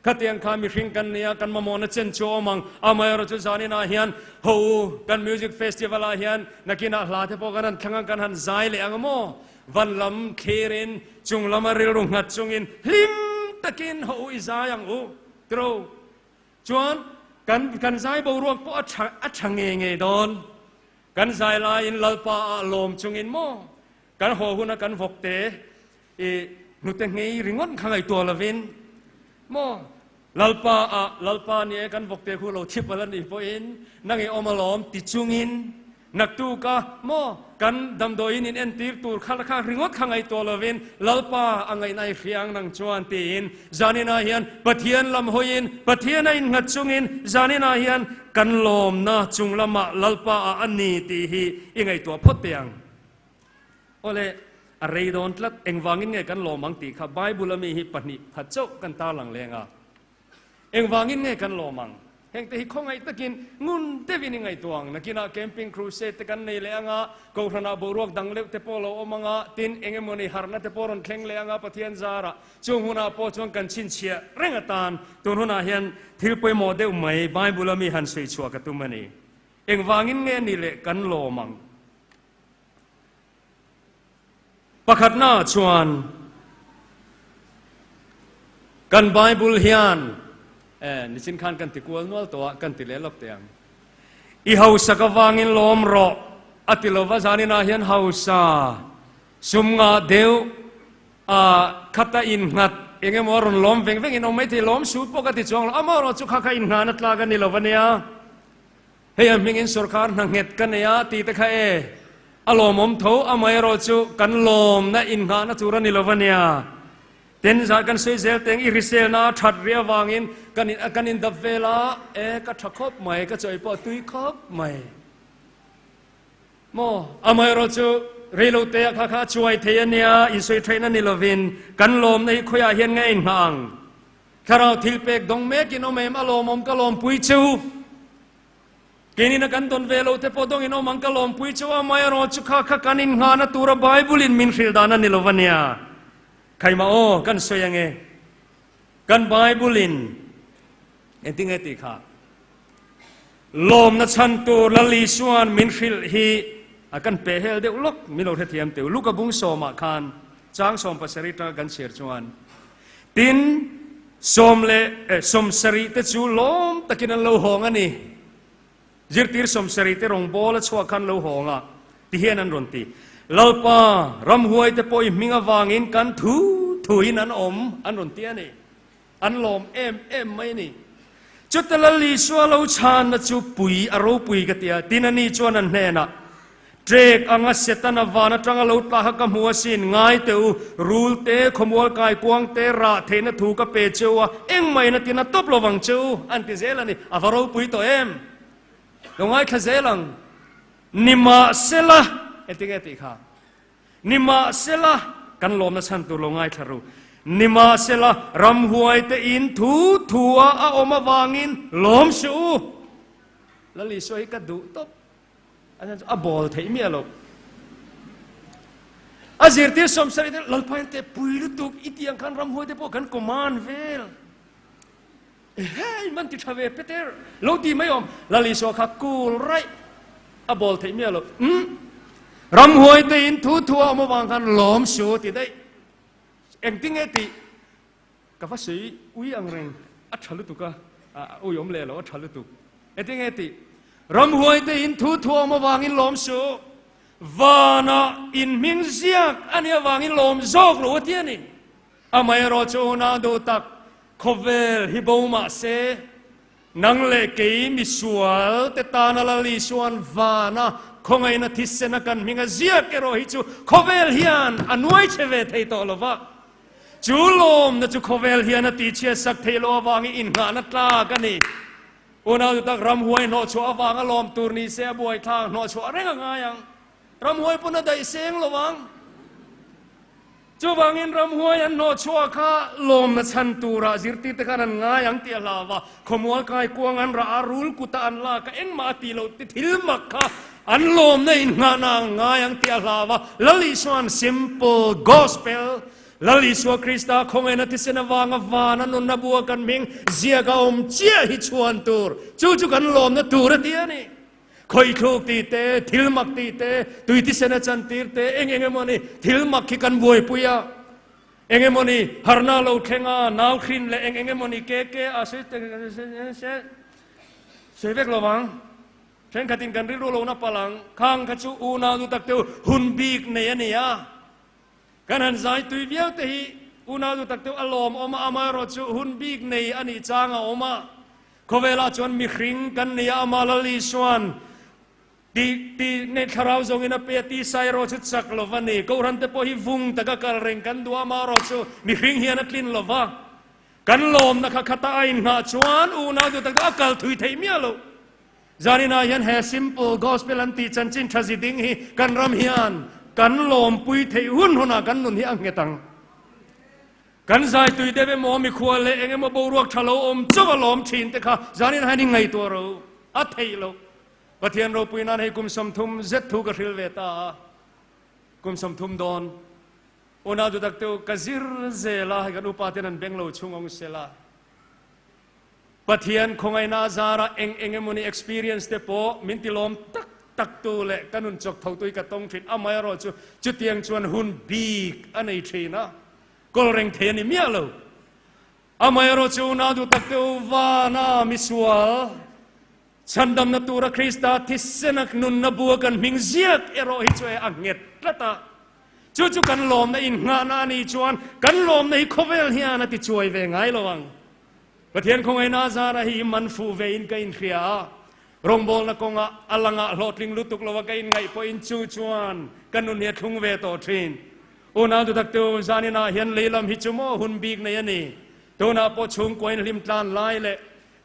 khatiang kha mihring kan nia, kan mamawhna chen chu a awm ang. Amaherawh chu zaninah hian ho u, kan music festival ah hian nakinah hla te pawh kan han thlang ang, kan han zai leh ang maw? Van lam thlirin, chung lama rilru nghat chungin hlim takin ho u i zai ang u, tiro. Chuan kan kan zai boruak pawh a tha a tha ngei ngei dawn. Kan zai laiin Lalpa ah lawm chungin maw kan haw huna kan vawk te i hnute ngei ringawt kha ngaihtuah lovin maw Lalpa ah Lalpa ni e kan vawk te khu lo thip al a nih pawhin nang i awm alawm ti chungin Naktuk a, maw, kan damdawiin in entir tur kha kha ringawt kha ngaihtuah lovin Lalpa a ngaihna i hria ang nang chuan tiin zaninah hian Pathian lam hawiin Pathian a innghat chungin zaninah hian kan lawmna chung lamah Lalpa ah a ni tih hi i ngaihtuah phawt teh ang. Awle, a rei dawn tlat, engvangin nge kan lawm ang tih kha Bible a mi hi pahnih khat chauh kan tarlang leng a. Engvangin nge kan lawm ang? Hengte hi khawngaih takin ngun deuhin i ngaihtuah ang. Nakinah Camping Crusade te kan nei leh ang a, Kohhranah boruak dang leuh te pawh lo awm ang a, tin eng emaw ni harhna te pawh rawn thleng leh ang a, Pathian zarah chung hunah pawh chuan kan chhinchhiah reng atan tun hunah hian thil pawimawh deuh mai Bible a mi han sawi chhuah ka tum a ni. Engvangin nge ni leh kan lawm ang? Pakhatnaah chuan kan Bible hian eh nichin khan kan ti kual nual tawh a, kan ti leh lawk teh ang. I hausak avangin lawm rawh a ti lova zaninah hian hausa sum ngah deuh a khata innghat eng emaw a rawn lawm veng veng in awm maithei lawm sut pawh ka ti chuang lo amaherawh chu kha kha innghahna tlak a ni lova nia. Hei a hmingin sawrkar hna nghet ka nei a tih te kha e, a lawmawm tho, amaherawh chu kan lawmna innghahna tur a ni lo va nia. Ten zah kan sawi zel teng i hriselna a that rih avangin kan in kan indap vel a, e ka tha khawp mai, ka chawi pawh a tui khawp mai. Maw, amaherawh chu reilote ah kha kha a chuai thei a nia, insawi theihna ni lovin kan lawmna hi khawiah hian nge a innghah ang? Thlarau thilpek dawng mekin awm em a lawmawm ka lawmpui cheu. Keinin a kan dawn ve lo te pawh dawngin awm ang ka lawmpui cheu a, amaherawh chu kha kha kan innghahna tura Bible in min hrilh dan a ni lo va nia. Khaimah aw kan sawi ange. Kan Bible in engtinge tih kha lawmna chhan tur Lal Isuan min hrilh hi a kan peh hel deuh lawk min lo hrethiam teu. Luka bung sawmah khan chang 17 tanga kan chhiar chuan Tin, sawm leh 70 te chu lawm takin an lo hawng a ni. Zirtir 70 te rawngbawl a chhuah khan lo hawng a, ti hian an rawn ti. Lalpa, ramhuai te pawh i hming avangin kan thu thuin an awm, an rawn ti a ni. An lawm em em mai a ni. Chuta Lal Isua lo chhanna chu pui a ropui ka ti a, tin ani chuan an hnenah, Trek anga Setana van atanga lo tla kha ka hmu asin, ngai teh u, rul te, khawmual kai kuang te, rah theihna thu ka pe che u a, engmah in a tina tawp lo vang che u, an ti zel a ni. A va ropui tawh em? Lo ngaithla zel ang. Nimahsela, engtin nge tih kha? Nimahsela, kan lawmna chhan tur lo ngaithla ru. Nimahsela, ramhuaite in thu thua a awm avangin lawm suh u. Lal Isua hi ka duh tawp. A chhan chu a bawl theih miah lo. A zirtir sawmsarih te Lalpa in teh pui lutuk i tih ang khan ramhuaite pawh kan command vel. Hei man ti tha ve Peter lo ti mai awm Lal Isua kha cool raih a bawl theih miah lo umm ramhuai te in thu thu a awm avang khan lawm su ti daih engtin nge tih ka va sawi ui ang reng a tha lutuk a ui awm leh lo a tha lutuk engtin nge tih ramhuai te in thu thu a awm avangin lawm su vana in hming ziak a nih avangin lawm zawk lo a ti a ni. Amaherawhchu na duh tak khawvel hi bo mah se, nang leh kei misual te tana Lal Isua'n vana khawngaihna thisena kan hming a ziak erawh hi chu khawvel hian a nuai che ve thei tawh lo va. Chu lawmna chu khawvel hian a tihchhiat sak theih loh avangin innghahna tlak a ni. Unau duh tak ramhuai hnawhchhuah avanga lawm tur ni se a buaithlak hnawhchhuah reng a ngai ang. Ramhuai pawn a daih seng lo ang. Chuvangin ramhuai an hnawhchhuah kha lawmna chhan turah zirtirte khan an ngai ang tih a hlau a, khawmual kai kuang an rah a, rul kuta an lak a, engmah a tih loh ti thil mak kha an lawmna inngahna ang ngai ang tih a hlau a. Lal Isua'n simple gospel, Lal Isua Krista khawngaihna thisen avanga vana nunna bua kan hming ziak a awm chiah hi chhuan tur, chu chu kan lawmna tur a ti a ni. Khawithluk tih te, thil mak tih te, tui thisen a chantir te, eng eng emaw ni thil mak hi kan buaipui a. Eng emaw ni harna lo thleng a, nau hrin leh eng eng emaw ni ke ke a se se sawi vek lo vang. Thenkhatin kan rilru lohna palh ang. Khang kha chu unau nu tak te u hun bik nei a ni a. Kan han zai tui viau te hi unau nu tak te u a lawm awm a, amaherawhchu hun bik nei a nih chang a awm a. Khawvelah chuan mihring kan ni a, amah Lal Isua'n ti ti nei thlarau zawngin a pe a, tisa erawh chu chak lo va ni. Kohhran te pawh hi vung taka kal reng kan duh a, amah erawh chu mihring hian a tlin lo va. Kan lawmna kha khata a inngah chuan unau duh tak chu a kal thui theih miah lo. Zaninah hian he simple gospel an tih chanchin tha zi ding hi kan ram hian kan lawmpui theih hun hunah kan nun hi a nghet ang. Kan zai tui deuh emaw mikhual leh eng emaw boruak tha lo awm chauh a lawm thin te kha zanin hian i ngaihtuah ro a theih loh. Pathian ropui nan hei kum 30 zet thu ka hril ve ta a, kum 30 dawn unau duhtak te u ka zir zel a, hei kan upa ten an beng lo chhung awng sela. Pathian khawngaihna a zara eng eng emawni experience te pawh min ti lawm tak tak tu leh ka nun chawk tho tui ka tawng thin. Amaherawh chu chutiang chuan hun bik a nei thin a, kawl reng thei a ni miah lo. Amaherawh chu unau duh tak te u vana misual chhandamna tura Krista thisena nunna bua kan hming ziak erawh hi chu e a nghet tlat a. Chu chu kan lawmna innghahna a nih chuan kan lawmna hi khawvel hian a ti chuai ve ngai lo ang. Pathian khawngaihna zara hi man fuh ve in ka inhria a, rawngbawlna kawngah a langah hlawhtling lutuk lo a ka inngaih pawhin chu chuan ka nun hi a thlung ve tawh thin. Unau dutaktu, zaninah hian lei lam hi chu maw hun bik nei a ni. Tunah pawh chhungkua in hlim tlan lai leh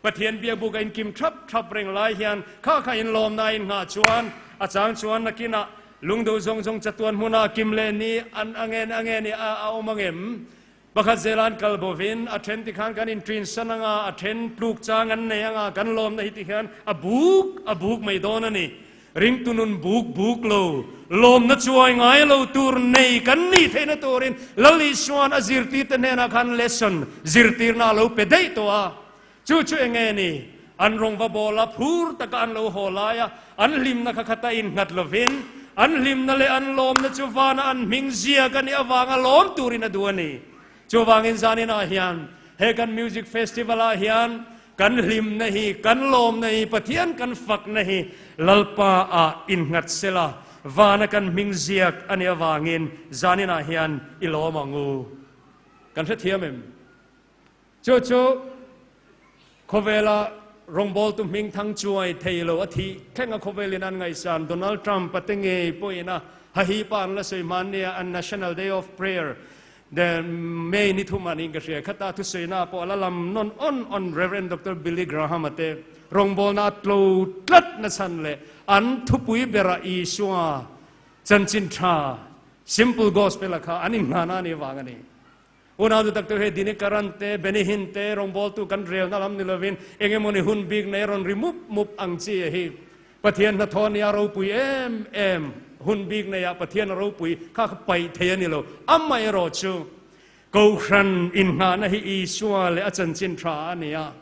Pathian biakbuk a inkim thap thap reng lai hian kha kha inlawmna a inngah chuan a chang chuan nakinah lungduh zawng zawng chatuan hmuna kim leh ni an angen angen i a awm angem? Pakhat zela an kal bovin a then tikhan kan inṭinsan anga, a then tluk chang an nei anga, kan lawmna hi tikhian a buk a buk mai dawn a ni. Ringtu nun buk buk lo, lawmna chuai ngai lo tur nei kan nih theihna turin Lal Isua'n a zirtirte hnenah khan lesson, zirtirna a lo pe daih tawh a. Chu chu eng nge ni? An rawng va bawl a, phur taka an lo haw lai a, an hlimna kha khata innghat lovin, an hlimna leh an lawmna chu vana an hming ziak a nih avanga lawm turin a duh a ni. Chuvangin zaninah hian he kan Music Festival ah hian kan hlimna hi, kan lawmna hi, Pathian kan fakna hi Lalpa ah innghat sela, vana kan hming ziak a nih avangin zaninah hian i lawm ang u. Kan hrethiam em? Chu chu khawvela rawngbawltu hming thang chuai thei lo a thih thleng a khawvelin an ngaihsan Donald Trump a te ngei pawhin a hahipa an la sawi hman nia an National Day of Prayer the May ni thum an in ka hria khata thusawi na pawh a la lam nawn on on Rev. Doctor Billy Graham a te. rawngbawlna a tlo tlat na chhan leh an thupui berah Isua chanchin tha, simple gospel a kha an inhnana a nih vang a ni. Unau du tak te hei Dinikaran te, Benny Hinn te rawngbawltu kan relna lam ni lovin eng emawni hun bik nei rawn ri mup mup ang chi a hi. Pathian hnathawh nia ropui em em hun bik neiah Pathian a ropui kha kha paih thei a ni lo. Amaherawh chu Kohhran inngahna hi Isua leh a chanchin tha a ni a,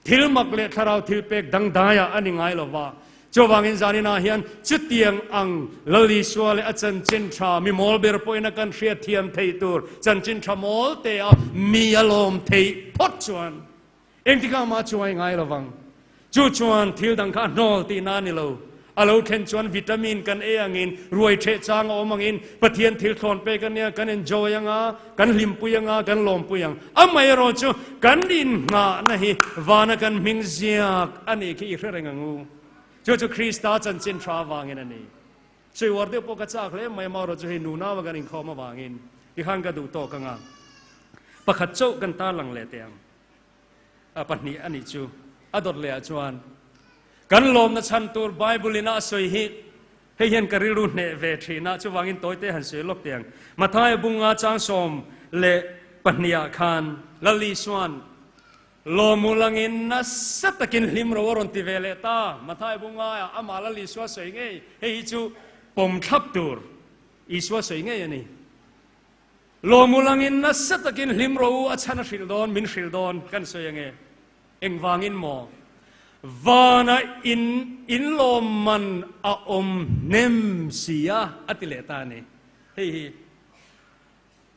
thil mak leh thlarau thilpek dangdaiah a ni ngai lo va. Chuvangin zaninah hian chutiang ang Lal Isua leh a chanchin tha mi mawl ber pawhin a kan hriat thiam theih tur chanchin tha mawl te a mi a lawm theih phawt chuan engtikah mah chuai ngai lo vang. Chu chuan thil dang kha a hnawl tihna a ni lo. A lo thlen chuan vitamin kan ei angin, ruai ṭheh chang a awm angin, Pathian thil thlawn pek a nia, kan enjoy anga, kan hlimpui anga, kan lawmpui ang. Amaherawh chu kan inngahna hi vana kan hming ziak a nih khi i hre reng ang u. Chu chu Krista chanchin tha avangin a ni. Sawi uar deuh pawh ka chak hle mai, amaherawh chu hei nunau a kan inkhawm avangin tikhan ka duh tawk anga pakhat chauh kan tarlang leh teh ang. A pahnih a nih chu. A dawt lehah chuan kan lawmna chhan tur Bible ina a sawi hi hei hian ka rilru hneh ve thin a, chuvangin tawite han sawi lawk teh ang. Mathaia bunga chang 12ah khan Lal Isua'n lawm u langin nasa takin hlim ro a rawn ti ve leh ta. Mathaia bunga amah Lal Isua sawi ngei, hei hi chu pawm thlap tur Isua sawi ngei a ni. Lawmu langin nasa takin hlim rawh u, a chhan a hrilh dawn, min hrilh dawn, kan sawi ange. Engvangin maw? Vana in in lawm man a awm hnem si a, a ti leh ta a ni. Hei hi.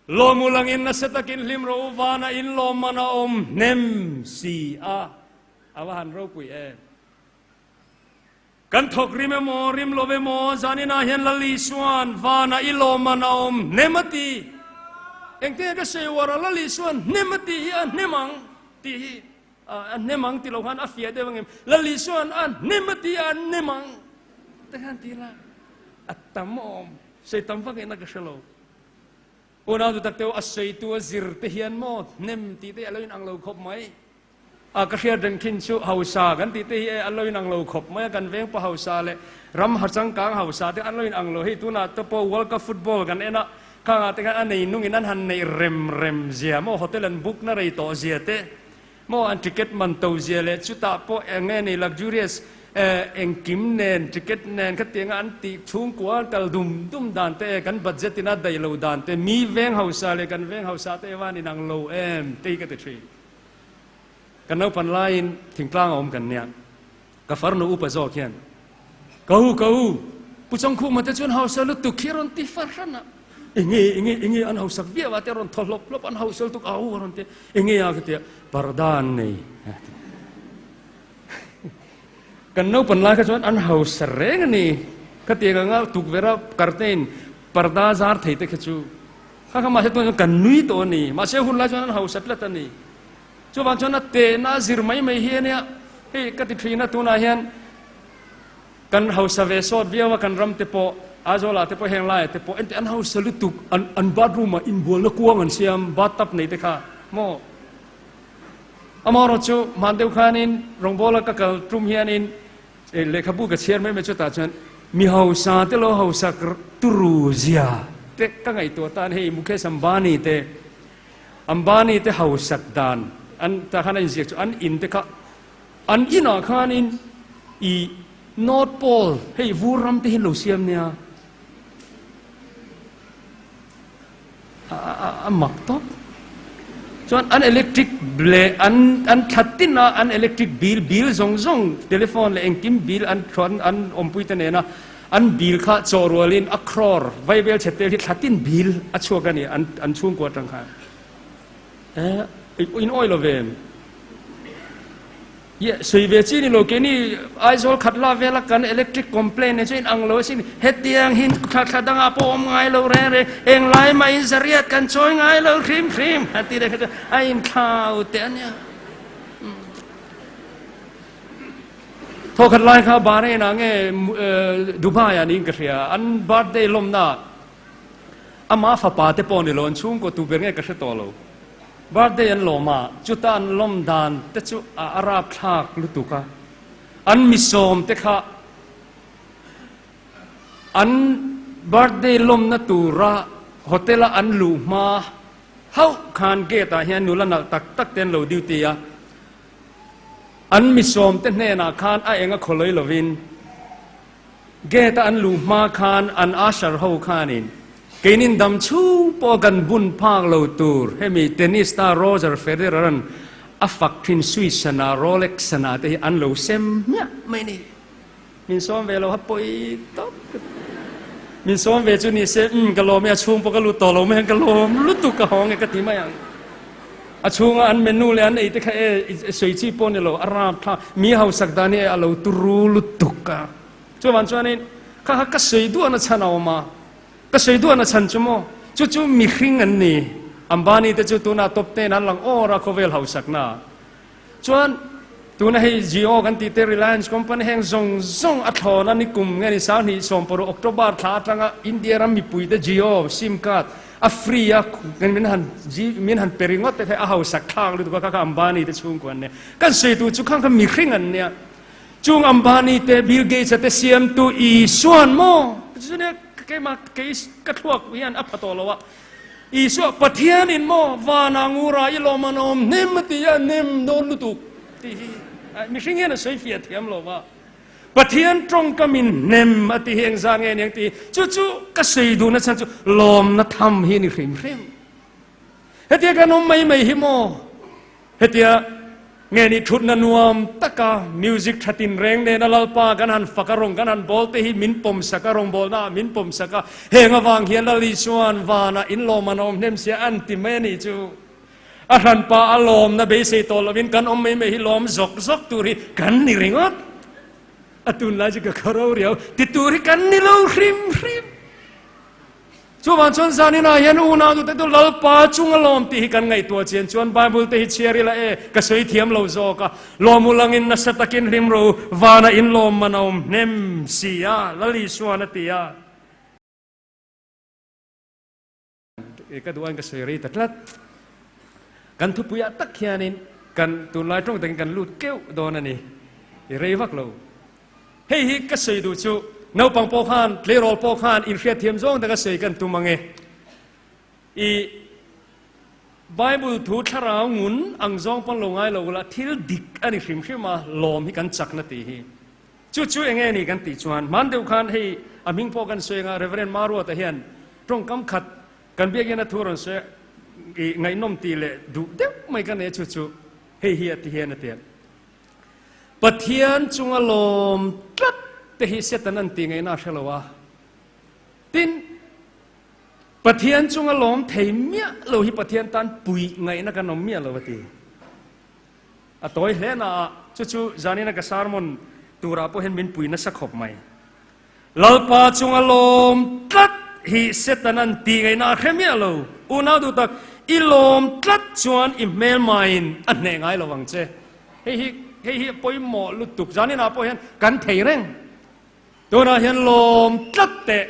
Lawmu langin nasa takin hlim rawh u, vana in lawm man a awm hnem si a. A va han ropui em. Kan thawk rim emaw, rim lo emaw, zaninah hian Lal Isua'n vanah i lawmman a awm hnem a ti. Engtin ka sawi uar a, Lal Isua'n hnem a tih hi a hnem ang tih hi a hnem ang ti lo khan a fiah deuh angem. Lal Isua'n a hnem a tih a hnem ang te khan ti ila a tam awm. Sawi tam vak ina ka hre lo. Unau duh tak teu a sawitu a zir te hian maw hnem tih te a lo inang lo khawp mai. A ka hriat reng thin chu hausa kan tih te hi e an lo inang lo khawp mai a, kan veng pa hausa leh ram ha changkang hausa te an lo inang lo. Hei tunah te pawh World Cup football kan en a, khangah te khan a nei nungin an han neih rem rem zia maw, hotel an book na rei tawh zia te maw, an ticket man to zia leh chutah pawh eng nge ni luxurious engkim nen ticket nen khatianga an tih chhungkua an kal dum dum dan te e kan budget in a daih lo dan te mi veng hausa leh kan veng hausa te evan inang lo em te hi ka ti thin. Kan naupan laiin thingtlang a awm kan nia. Ka farnu upa zawk hian, Ka u, ka u, Pu Chawngkhuma te chuan hausa lutuk khi a rawn ti far hran a. Enge, enge, enge an hausak viau a te a rawn thaw hlawp hlawp, an hausa lutuk au a rawn ti a. Enge a ka ti a, parda an nei a ti. Kan naupan lai kha chuan an hausa reng a ni. Khatiang anga tukverha curtain parda zar thei te kha chu Kha kha mahse tunah chuan kan nui tawh a ni. Mahse hun lai chuan an hausa tlat a ni. Chuvang chuan a tehna a zir mai mai hi a nia. Hei ka ti thin a tunah hian kan hausa ve sawt viau a kan ram te pawh Aizawl ah te pawh heng laiah te pawh engti an hausa lutuk an an bathroom ah inbualna kuang an siam bathtub nei te kha maw. Amaherawhchu hman deuh khanin rawngbawla ka kal tum hianin Lehkhabu ka chhiar mai mai chutah chuan mi hausa te lo hausak turu zia te ka ngaihtuah tan hei Mukesh Ambani te Ambani te hausak dan an tah khan a inziak chu an in te kha an inah khanin i North Pole hei vur ram te hi an lo siam nia a mak tawp. Chuan an electric leh an an thla tin a an electric bill bill zawng zawng telephone leh engkim bill an thluan an awmpui te nena an bill kha chaw rualin a crore vaibel chhe tel hi thla tin bill a chhuak a ni an an chhungkua atang khan. Eh in awih lo ve em? Ye, sawi ve chi ni lo, keini Aizawl khat la vela kan electric complaint nen chuan inang lo asin, hetiang hi thla thla dangah pawh awm ngai lo reng reng, englai mah in zariat kan chawi ngai lo hrim hrim a ti reng kha chuan a inthlau teh a nia. Thaw khat lai kha Bahrain ah nge Dubai ah niin ka hria, an birthday lawmna Amah fapa te pawh ni lo, an chhungkaw tu ber nge ka hre tawh lo. Birthday an lawm a, chuta an lawm dan te chu a a rapthlak lutuk a. An mi sawm te kha an birthday lawmna tura hotel a an luh hma hauh khan gate ah hian nula nalh tak tak te an lo duty a. An mi sawm te hnenah khan a eng a khawlawi lovin gate a an luh hma khan an usher ho khanin keinin dam chhung pawh kan bun phak lo tur hemi tennis star Roger Federer an a fak thin Swiss sana Rolex sana te hi an lo sem hmiah mai ni. Min sawm ve lo ha pawi tawp ka ti. Min sawm ve chu ni se umm ka lawm e a chhung pawh ka lut tawh lo mai ang ka lawm lutuk ka hawng e ka ti mai ang. A chhunga an menu leh an ei te kha e sawi chi pawh ni lo a rap thlak mi hausak dan hi e a lo turu lutuk a. Chuvang chuanin kha kha ka sawi duahna chhan a awm a, ka sawi duahna chhan chu maw chu chu mihring an ni. Ambani te chu tunah top ten an lang awr a khawvel hausakna. Chuan tuna hei Jio kan tih te Reliance company heng zawng zawng a thlawn a ni kum nge ni sanghnih sawmparuh October thla atanga India ram mipui te Jio sim card a free a min han min han pe ringawt te kha a hausak thlak lutuk a kha kha Ambani te chhungkua an nia. Kan sawi tur chu khang kha mihring an nia. Chung Ambani te Bill Gates a te siamtu Isuan maw? Chunia keimah kei ka thluak hian a pha tawh lo a. Isua, Pathianin maw vana ngura i lawm an awm hnem a ti a, hnem dawn lutuk tih hi mihring hian a sawi fiah thiam lo va. Pathian tawngkamin hnem a ti hi engzah nge niang tih hi chu chu ka sawi duhna chhan chu lawmna tham hi a ni hrim hrim. Hetia kan awm mai mai hi maw? Hetia nge ni thutna nuam taka music tha tinreng nena Lalpa kan han fak a rawng kan han bawl te hi min pawm sak a, rawngbawlna ah min pawm sak a, heng avang hian Lal Isuan vanah in lawm an awm hnem sia an ti mai a nih chu. A hranpa a lawmna beisei tawh lovin kan awm mai mai hi lawm zawk zawk tur hi kan ni ringawt. A tunlai chu ka khawro riau ti tur hi kan ni lo hrim hrim. Chuvang chuan zaninah hian unau te chu Lalpa chung a lawm tih hi kan ngaihtuah chian chuan Bible te hi chhiar ila e, ka sawi thiam lo zawk a, lawm u langin nasa takin hlim ro, vana in lawm man a awm hnem si a, Lal Isuan a ti a. Ka duh aiin ka sawi rei ta tlat. Kan thupuiah tak hianin kan tunlai tawng takin kan lut keuh dawn a ni, i rei vak lo. Hei hi ka sawi duh chu naupang pawh khan, tleirawl pawh khan inhriatthiam zawng taka sawi kan tum ang e. I Bible thu thlarau ngun ang zawng pawn lo ngai lo ula, thil dik a ni hrim hrim a, lawm hi kan chakna tih hi. Chu chu eng nge ni kan tih chuan, hman deuh khan hei a hming pawh kan sawi anga Reverend Maruata hian tawngkam khat kan biakina thu rawn sawi a, i ngaihnawm tih leh duh deuh mai ka nei a chu chu hei hi a ti hian a ti a. Pathian chunga lawm tlat te hi Satan an tih ngaihna a hre lo a. Tin, Pathian chunga lawm thei miah lo hi Pathian tan puih ngaihna kan awm miah lo a ti. A tawi hle na a, chu chu zanina ka sermon turah pawh hian min pui nasa khawp mai. Lalpa chunga lawm tlat hi Satan an tih ngaihna a hre miah lo. Unau duh tak, i lawm tlat chuan i hmelmain a hneh ngai lo ang che. Hei hi hei hi a pawimawh lutuk. Zaninah pawh hian kan thei reng. Tunah hian lawm tlat teh,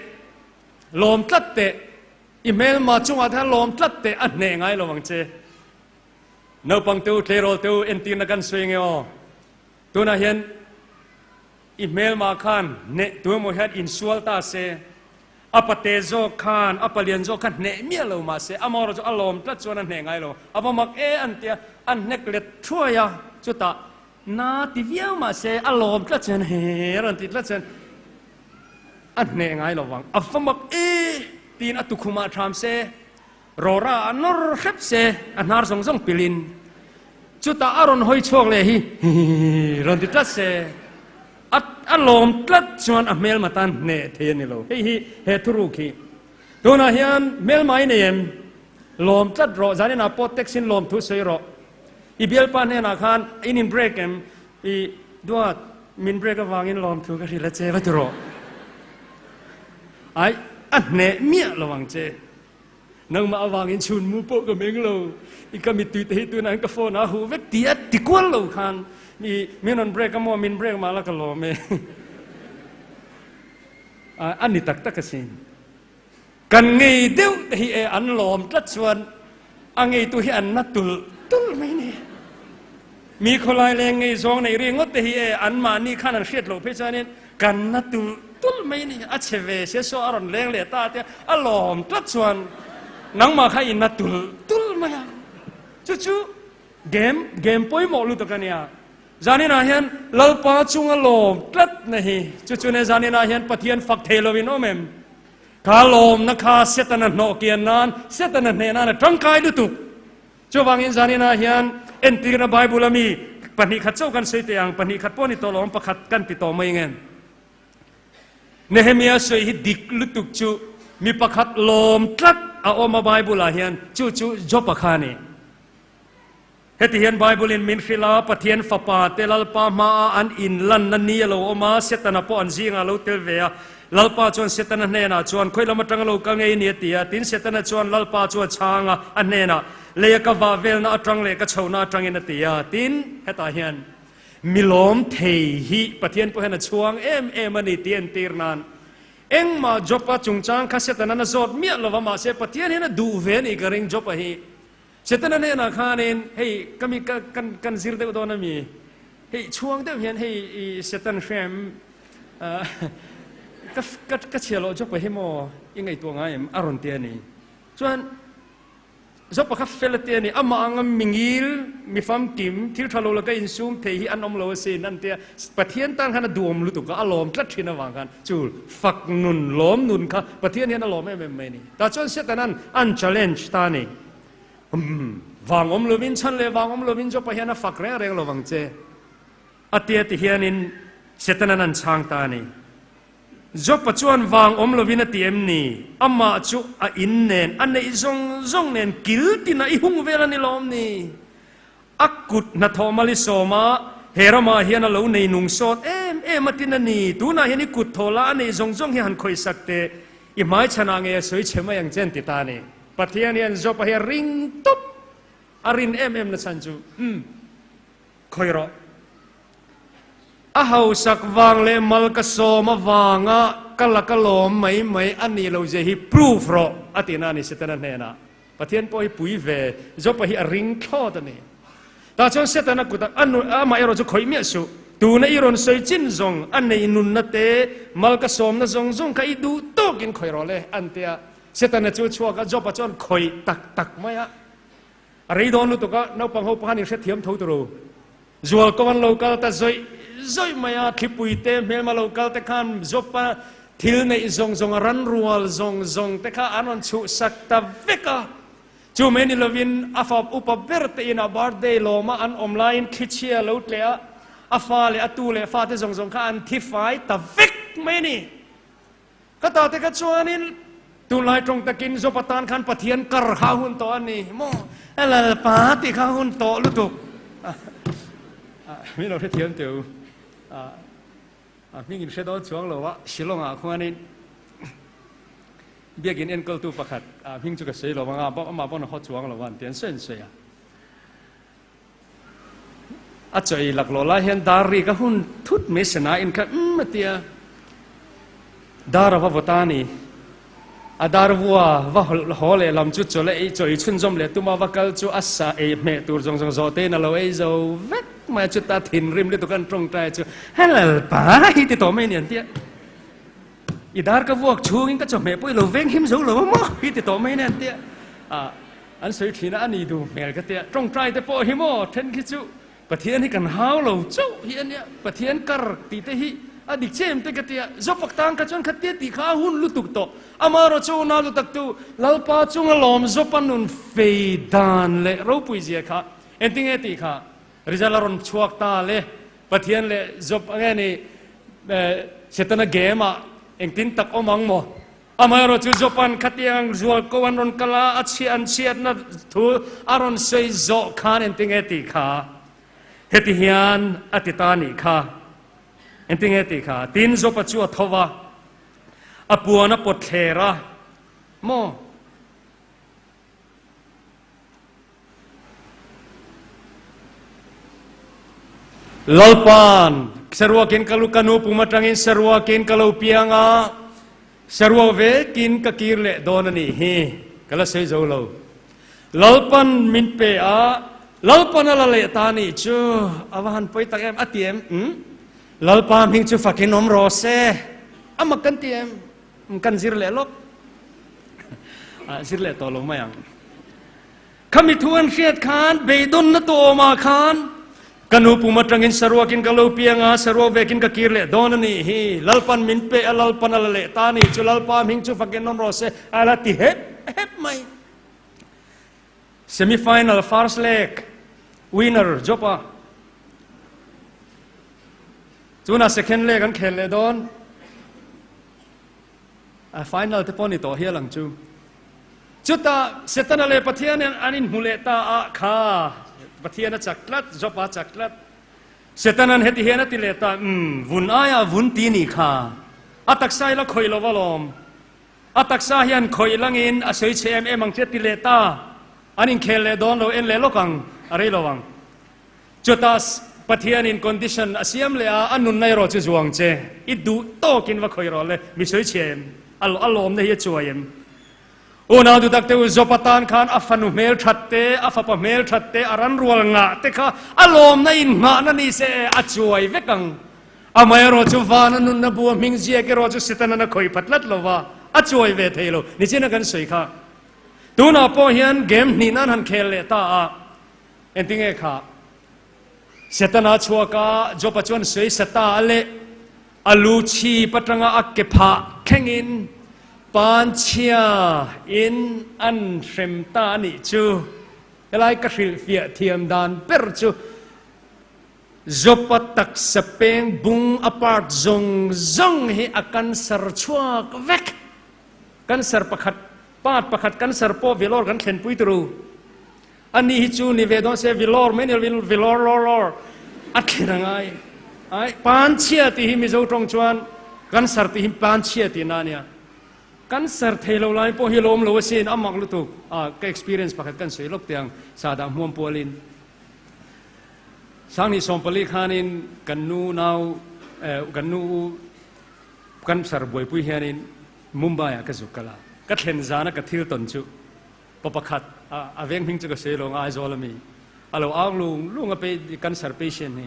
lawm tlat teh, i hmelma chungah te hian lawm tlat teh a hneh ngai lo ang che. Naupang te u, tleirawl te u, entirna kan sawi nge aw. Tunah hian i hmelma khan hneh tu emaw hian insual ta se, A pate zawk khan, a palian zawk khan hneh miah lo mahse, amaherawh chu a lawm tlat chuan a hneh ngai lo. A va mak e an tia, an hnek let thuai a, chutah na ti viau mahse a lawm tlat chuan he a rawn ti tlat chuan a hneh ngai lo vang. A va mak e tiin a tukhumah ṭham se, rawra a nawr hrep se, a hnar zawng zawng pilin chutah a rawn hawi chhuak leh hi rawn ti tlat se. A a lawm tlat chuan a hmelma tan hneh thei a ni lo. Hei hi he thuruk hi tunah hian hmelma i nei em? Lawm tlat rawh, zaninah pawh text in lawm thu sawi rawh. I bialpa hnenah khan in in break em? I duat min break avangin lawm thu ka hrilh a che va ti rawh. Ai a hneh miah lo ang che. Nangmah avangin chhun mu pawh ka meng lo, i ka mittui te hi tunah hian ka phone ah a huh vek ti a ti kual lo khan i min rawn break a maw, min break mah la ka lawm e. A ni tak tak asin. Kan ngei deuh te hi e an lawm tlat chuan a ngeitu hi an na tulh tulh mai ni. Mi khawlai leng ngei zawng neih ri ngawt te hi e anmahni khan an hriat loh phei chuanin kan na tulh tulh mai ni. A chhe ve sia saw a rawn leng leh ta te a lawm tlat chuan nangmah kha i na tulh tulh mai a. Chu chu game game pawimawh lutuk a nia. Zaninah hian Lalpa chunga lawm tlat na hi chu chu ne zaninah hian Pathian fak thei lovin awm em? Kha lawmna kha Setana hnawh kian nan, Setana hneh nan a tangkai lutuk. Chuvangin zaninah hian entirna Bible a mi pahnihkhat chauh kan sawi teh ang, pahnihkhat pawh ni tawh lo ang, pakhat kan ti tawh mai nge. Nehemia sawi hi dik lutuk chu mi pakhat lawm tlat a awm a Bible ah hian, chu chu Job-a kha a ni. Heti hian Bible in min hrilh a, Pathian Fapa te Lalpa hmaah an inlanna ni a lo awm a, Setana pawh an zingah a lo tel ve a. Lalpa chuan Setana hnenah chuan, Khawi lam atanga lo kal ngei ni a ti a. Tin, Setana chuan Lalpa chu a chhang a, a hnenah, Leia ka vah velna atang leh ka chhohna atangin a ti a. Tin, hetah hian mi lawm thei hi Pathian pawh hian a chhuang em em a ni tih entir nan engmah Job-a chungchang kha Setana'n a zawt miah lo va, mahse Pathian hian a duh ve a nih ka ring Job-a hi. Setana hnenah khanin, Hei, ka mi ka kan kan zir deuh dawn a mi? Hei, chhuang deuh hian hei i Setan hrem ka ka ka chhia loh Jopa hi maw i ngaihtuah ngai em? a rawn ti a ni. Chuan Jopa kha fel a ti a ni, amah anga mingil, mi famkim, thil tha lo laka insum thei hi an awm lo asin an ti a. Pathian tan khan a duhawm lutuk a, a lawm tlat thin avang khan chu fak nun, lawm nun kha Pathian hian a lawm em em mai a ni. Tah chuan Setanan an challenge ta a ni. Umm, vang awm lovin, chhan leh vang awm lovin Jopa hian a fak reng reng lo vang che. A tia ti hianin Setanan an chhang ta a ni. Jopa chuan vang awm lovin a ti em ni? Amah chu a in nen, a neih zawng zawng nen kil tinah i hung vel a ni lawm ni? A kut hnathawh mal i sawm a, he ramah hian a lo nei nung sawt em em a tin a ni. Tunah hian i kut thaw la a neih zawng zawng hi han khawihsak teh, i hmaichhanah nge a sawi chhe mai ang che an ti ta a ni. Pathian hian Job-a hi a ring tawp, a rin em em na chhan chu, Umm, khawi rawh. A hausak vang leh mal ka sawm avanga ka la ka lawm mai mai a nih lo zia hi proof rawh, a ti na a ni Setana hnenah. Pathian pawh hi pui ve, Job-a hi a ring thlawt a ni. Tah chuan Setana kutah a nun, amah erawh chu khawih miah suh. Tuna i rawn sawi chin zawng, a nei nunna te, mal ka sawmna zawng zawng kha i duh tawkin khawih rawh le, an ti a. Setana chu a chhuak a, Job-a chuan khawih tak tak mai a. A rei dawn lutuk a, naupang ho pawh khan inhrethiam tho tur u. Zual kawng an lo kal ta zawih zawih mai a, thlipui te hmelma lo kal te khan Job-a thil neih zawng zawng, a ran rual zawng zawng te kha an rawn chhuhsak ta vek a. Chu mai ni lovin a fa upa ber te inah birthday lawma an awm laiin thlichhia a lo tleh a, a fa leh a tu leh fate zawng zawng kha an thi fai ta vek mai a ni. Ka ta te kha chuanin tunlai tawng takin Job atan khan Pathian kar kha a hun tawh a ni maw? Lalpa tih kha a hun tawh lutuk. Min lo hrethiam teh u. A hming in hre dawn chuang lo a, Shillong ah khuanin biakin enkawltu pakhat hming chu ka sawi lo ang a, amah pawn a haw chuang lo a an ti an sawi an sawi a. A chaw ei laklawh lai hian dar rik a hun thut mai sana in kha umm a ti a, dar a va vawt a ni. A dar vua va haw leh lam chu chaw leh ei chaw ei chhunzawm leh tuma va kal chu a sa ei hmeh tur zawng zawng zawh tein a lo ei zo vek mai a, chuta thinrim lutuk an tawngtai chu Lalpa hi ti tawh mai a ni an ti a. I dar ka vuak chhungin ka chawhmeh pawh i lo veng him zo lo a maw hi ti tawh mai a ni an ti a. An sawi thin a, a ni duh hmel ka tia. Tawngtai te pawh hi maw then khi chu Pathian hi kan hau lo chauh hi a nia, Pathian kar tih te hi a dik che em te ka tia. Zawpak tang kha chuan khatia tih kha a hun lutuk tawh. Amaherawh chu unau lu tak tu Lalpa chunga lawm Zawpa nun fei dan leh ropui zia kha engtinge tih kha result a rawn chhuak ta le. Pathian leh Zawp nge ni Setana game ah engtin tak awm ang maw? Amaherawh chu Jopan khatiang zual ko an rawn kal a, a chhiah an chhiatna thu a rawn sawi zawh khan engtinge tih kha heti hian a ti ta nih kha. Engtinge tih kha? Tin, Jopa chu a tho va, a puan a pawt thler a, maw? Lalpa'n saruakin ka lu ka nu pum atangin saruakin ka lo piang a, saruak vekin ka kir leh dawn a nih hi, ka la sawi zo lo. Lalpa'n min pe a. Lalpan a la leh ta nih chu a va han pawi tak em a ti em? Umm Lalpa hming chu fakin awm rawh se a mak kan ti em? Umm kan zir leh lawk ah zir leh tawh lo mai ang. Khami thu an hriat khan beidawnna tawmah khan ka nu pum atangin saruakin ka lo piang a, saruak vekin ka kir leh dawn a nih hi. Lalpan min pe a, Lalpan a la leh ta a nih chu Lalpa hming chu fakin awm rawh se a la ti hep hep mai. Semi final first leg winner Jopa tunah second leg an khel leh dawn. A final te pawh ni tawh hial ang chu. Chutah Setana leh Pathian an inhmu leh ta a, kha Pathian a chak tlat, Job a chak tlat. Setana'n heti hian a ti leh ta, Umm, vun aiah vun ti nih kha. A taksa ila khawih lo alawm. A taksa hian khawih langin a sawi chhe em em ang che a ti leh ta. An inkhel leh dawn lo, en leh lawk ang, a rei lo ang. Chutah Pathianin condition a siam leh a, a nunna erawh chu zuang che, i duh tawkin va khawih rawh le, mi sawi chhia em? A lawmna hi a chuai em? Unau duh tak te u, Job atan khan a fanu hmel that te, a fapa hmel that te, a ran rual ngah te kha a lawmna inngahna ni se e, a chuai vek ang. Amaherawh chu vana nunna bu a hming ziak erawh chu Setanan a khawih phat tlat lo va, a chuai ve thei lo. Nichina kan sawi kha. Tunah pawh hian game hnih nan han khel leh ta a. Engtinge kha? Setana chhuak a, Job-a chuan sawi sa ta a leh a lu chhip atanga a ke phah thlengin panchhia in an hrem ta a nih chu. Helai ka hrilhfiah thiam dan ber chu Job-a taksa peng bung a part zawng zawng hi a cancer chhuak vek. Cancer pakhat, part pakhat cancer pawh velawr kan thlenpui turu. A ni hi chu ni ve dawn se vilawr mai ni lovin vilawr lawr lawr a thlen a ngai. Ai panchhia tih hi Mizo tawng chuan cancer tih hi panchhia tih na ania. Cancer thei lo lai pawh hi lawm lo asin a mak lutuk. A ka experience pakhat kan sawi lawk teh ang sahdah hmuam pualin. Sanghnih sawmpali khanin kan nu nau kan nu u cancer buaipui hianin Mumbai ah ka zuk kal a. Ka thlen zana ka thil tawn chu Pa pakhat a veng hming chu ka sawi lo Aizawl ami a lo au lung lung a cancer patient hi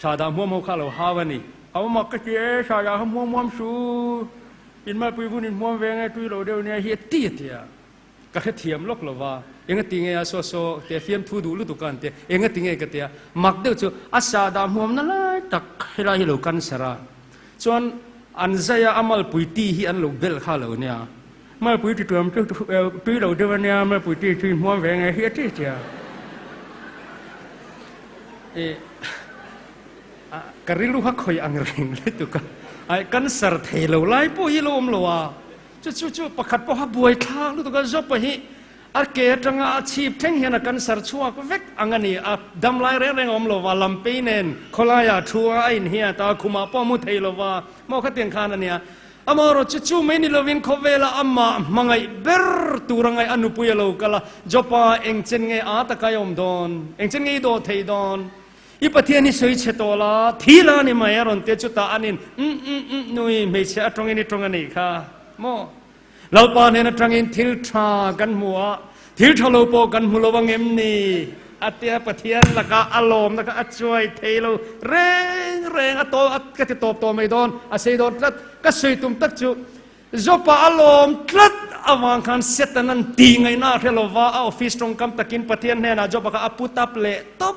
Sahdah hmuam ho kha a lo hau a ni. A awm a ka ti e Sahdah kha hmuam hmuam su in malpui vun in hmuam ve nge tui lo deuh nia hi a ti a ti a ka hrethiam lawk lo va enga ti nge a saw saw te fiamthu duh lutuk a an tia enga ti nge ka tia mak deuh chu a sahdah hmuam na lai tak helai hi lo cancer a chuan an zai a a malpui ti hi an lo belh kha lo nia. Malpui ti tuam chu tui lo deuh a nia, malpui ti tui hmuam ve nge hi a ti tia. E ka rilru kha khawi ang reng lutuk a, ai cancer thei lo lai pawh hi lo awm lo a, chu chu chu pakhat pawh kha buai thlak lutuk a, Job-a hi a ke atanga a chhip thleng hian a cancer chhuak vek ang a ni, a dam lai reng reng a awm lo va, lampei nen khawlaiah thu a a inhiat a, khumah pawh a mu thei lo va, maw khatiang khan a nia. Amaherawh chu chu mai ni lovin khawvela amah hmangaih ber tur a ngaih a nupui a lo kal a, Jopa engchen nge a taka i awm dawn? Engchen nge i dawh thei dawn? I Pathian hi sawi chhe tawh la, thi la ni mai a rawn ti a, chutah anin umm umm umm nui hmeichhe a tawngin i tawng a nih kha maw? Lalpa hnen atangin thil tha kan hmu a, thil tha lo pawh kan hmu lo angem ni? A tia Pathian lakah a lawmna kha a chuai thei lo reng reng a taw ka ti tawp tawh mai dawn, a sei dawn tlat. Ka sawi tum tak chu Jopa a lawm tlat avang khan Satan an tih ngaihna a hre lo va, a office tawngkam takin Pathian hnenah Jopa kha a put up leh tawp.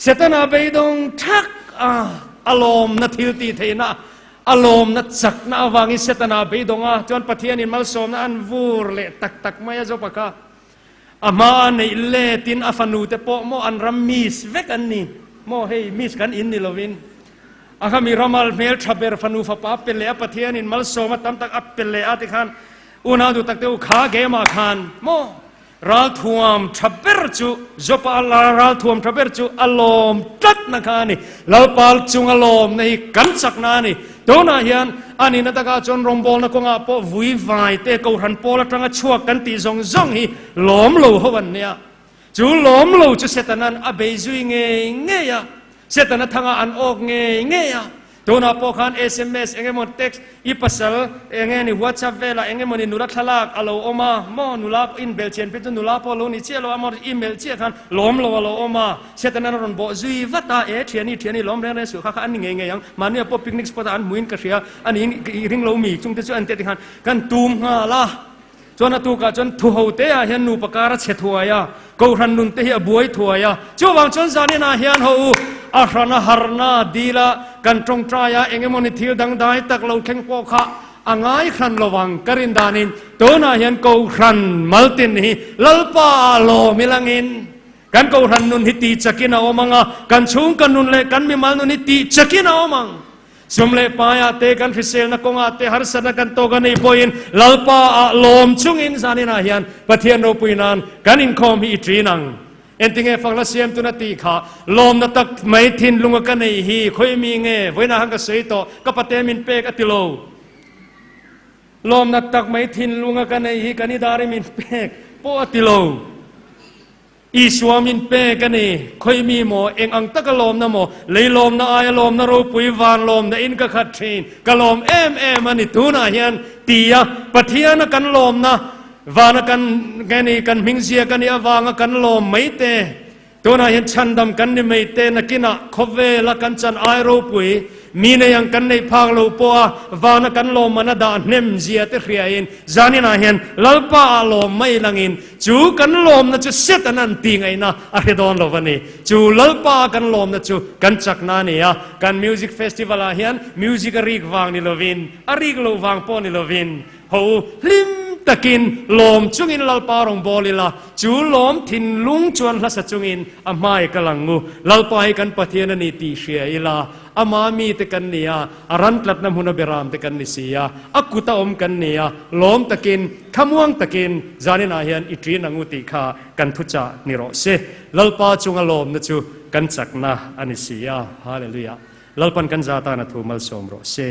Setana beidawng thak a, a lawmna thil tih theihna, a lawmna chakna avangin Setana beidawng a, chuan Pathianin malsawmna an vur leh tak tak mai a Jopa kha. A hma a neih letin a fanu te pawh maw an ram miss vek an ni maw hei miss kan in ni lovin a kha mi ramal hmel tha ber fanu fapa a pe leh a Pathianin malsawma tam tak a pe leh a tikhan unau duh tak te u kha game ah khan maw Ralthuam tha ber chu Jopa ralthuam tha ber chu a lawm tlatna kha a ni. Lalpa chunga lawmna hi kan chakna a ni. Tunah hian a nihna takah chuan rawngbawlna kawngah pawh vui vai te Kohhran pawl atanga chhuak kan tih zawng zawng hi lawm lo ho an nia. Chu lawm lo chu Setanan a bei zui ngei ngei a, Setana thangah an awk ngei ngei a. Tunah pawh khan sms eng emaw text i pasal eng nge ni whatsapp velah eng emaw ni nula thlalak a lo awm a maw nula in bel chian phei chu nula pawh a lo ni chiah lo a maw i melh chiah khan lawm lo a lo awm a Satan a rawn bawh zui vat a e thiani thiani lawm reng reng suh kha kha an ni ngei ngei ang mahni ah pawh picnic spot ah an hmuin ka hria a niin i ring lo mi chungte chu an tih khan kan tum nghal a. Chuan a tukah chuan thu ho te ah hian nupa kar a chhe thuai a, Kohhran nun te hi a buai thuai a. Chuvang chuan zanin ah hian ho u, a hran a harna dil a, kan tawngtai a, eng emawni thil dangdai tak lo thleng pawh kha a ngai hran lo vang ka rin danin tunah hian Kohhran maltin hi Lalpa ah lawm ilangin kan Kohhran nun hi tih chakin a awm ang a, kan chhungka nun leh kan mimal nun hi tih chakin a awm ang. Sum leh paiah te, kan hriselna kawngah te harsatna kan tawk a nih pawhin Lalpa ah lawm chungin zaninah hian Pathian ropui nan kan inkhawm hi i ṭin ang. Entinge fakna siam tuna tih kha lawmna tak mai thinlunga ka neih hi khawi mi nge vawiinah khan ka sawi tawh ka pate min pek a ti lo. Lawmna tak mai thinlunga ka neih hi kan i dar i min pek pawh a ti lo. Isua min pek a ni. Khawi mi maw, eng ang taka lawmna maw, lei lawmna aia lawmna ropui van lawmna in ka khat thin, ka lawm em em a ni tunah hian tia Pathiana kan lawmna vana kan nge ni kan hming ziak a nih avanga kan lawm mai te, tunah hian chhandam kan ni mai te nakinah khawvela kan chan ai ropui mi nei ang kan neih phak lo pawh a vana kan lawmman a dah hnem zia te hriain zaninah hian Lalpa ah lawm mai langin Chu kan lawmna chu Satan an tih ngaihna a hre dawn lo a ni. Chu Lalpa kan lawmna chu kan chakna a ni a. Kan music festival ah hian music a rik vang ni lovin, a rik loh vang pawh ni lovin, ho u hlim takin lawm chungin Lalpa rawn bawl ila, chu lawm thinlung chuan hlasa chungin a hmai ka lang ngu. Lalpa hi kan Pathian a ni tih hria ila, Ama mite kan ni a, a ran tlatna hmuna beram te kan ni si a, a kuta awm kan ni a, lawm takin, thlamuang takin zaninah hian i ṭin ang u tih kha kan thuchah ni rawh se. Lalpa chunga lawmna chu kan chakna a ni si a. Hallelujah. Lalpan kan za tana thu malsawm rawh se.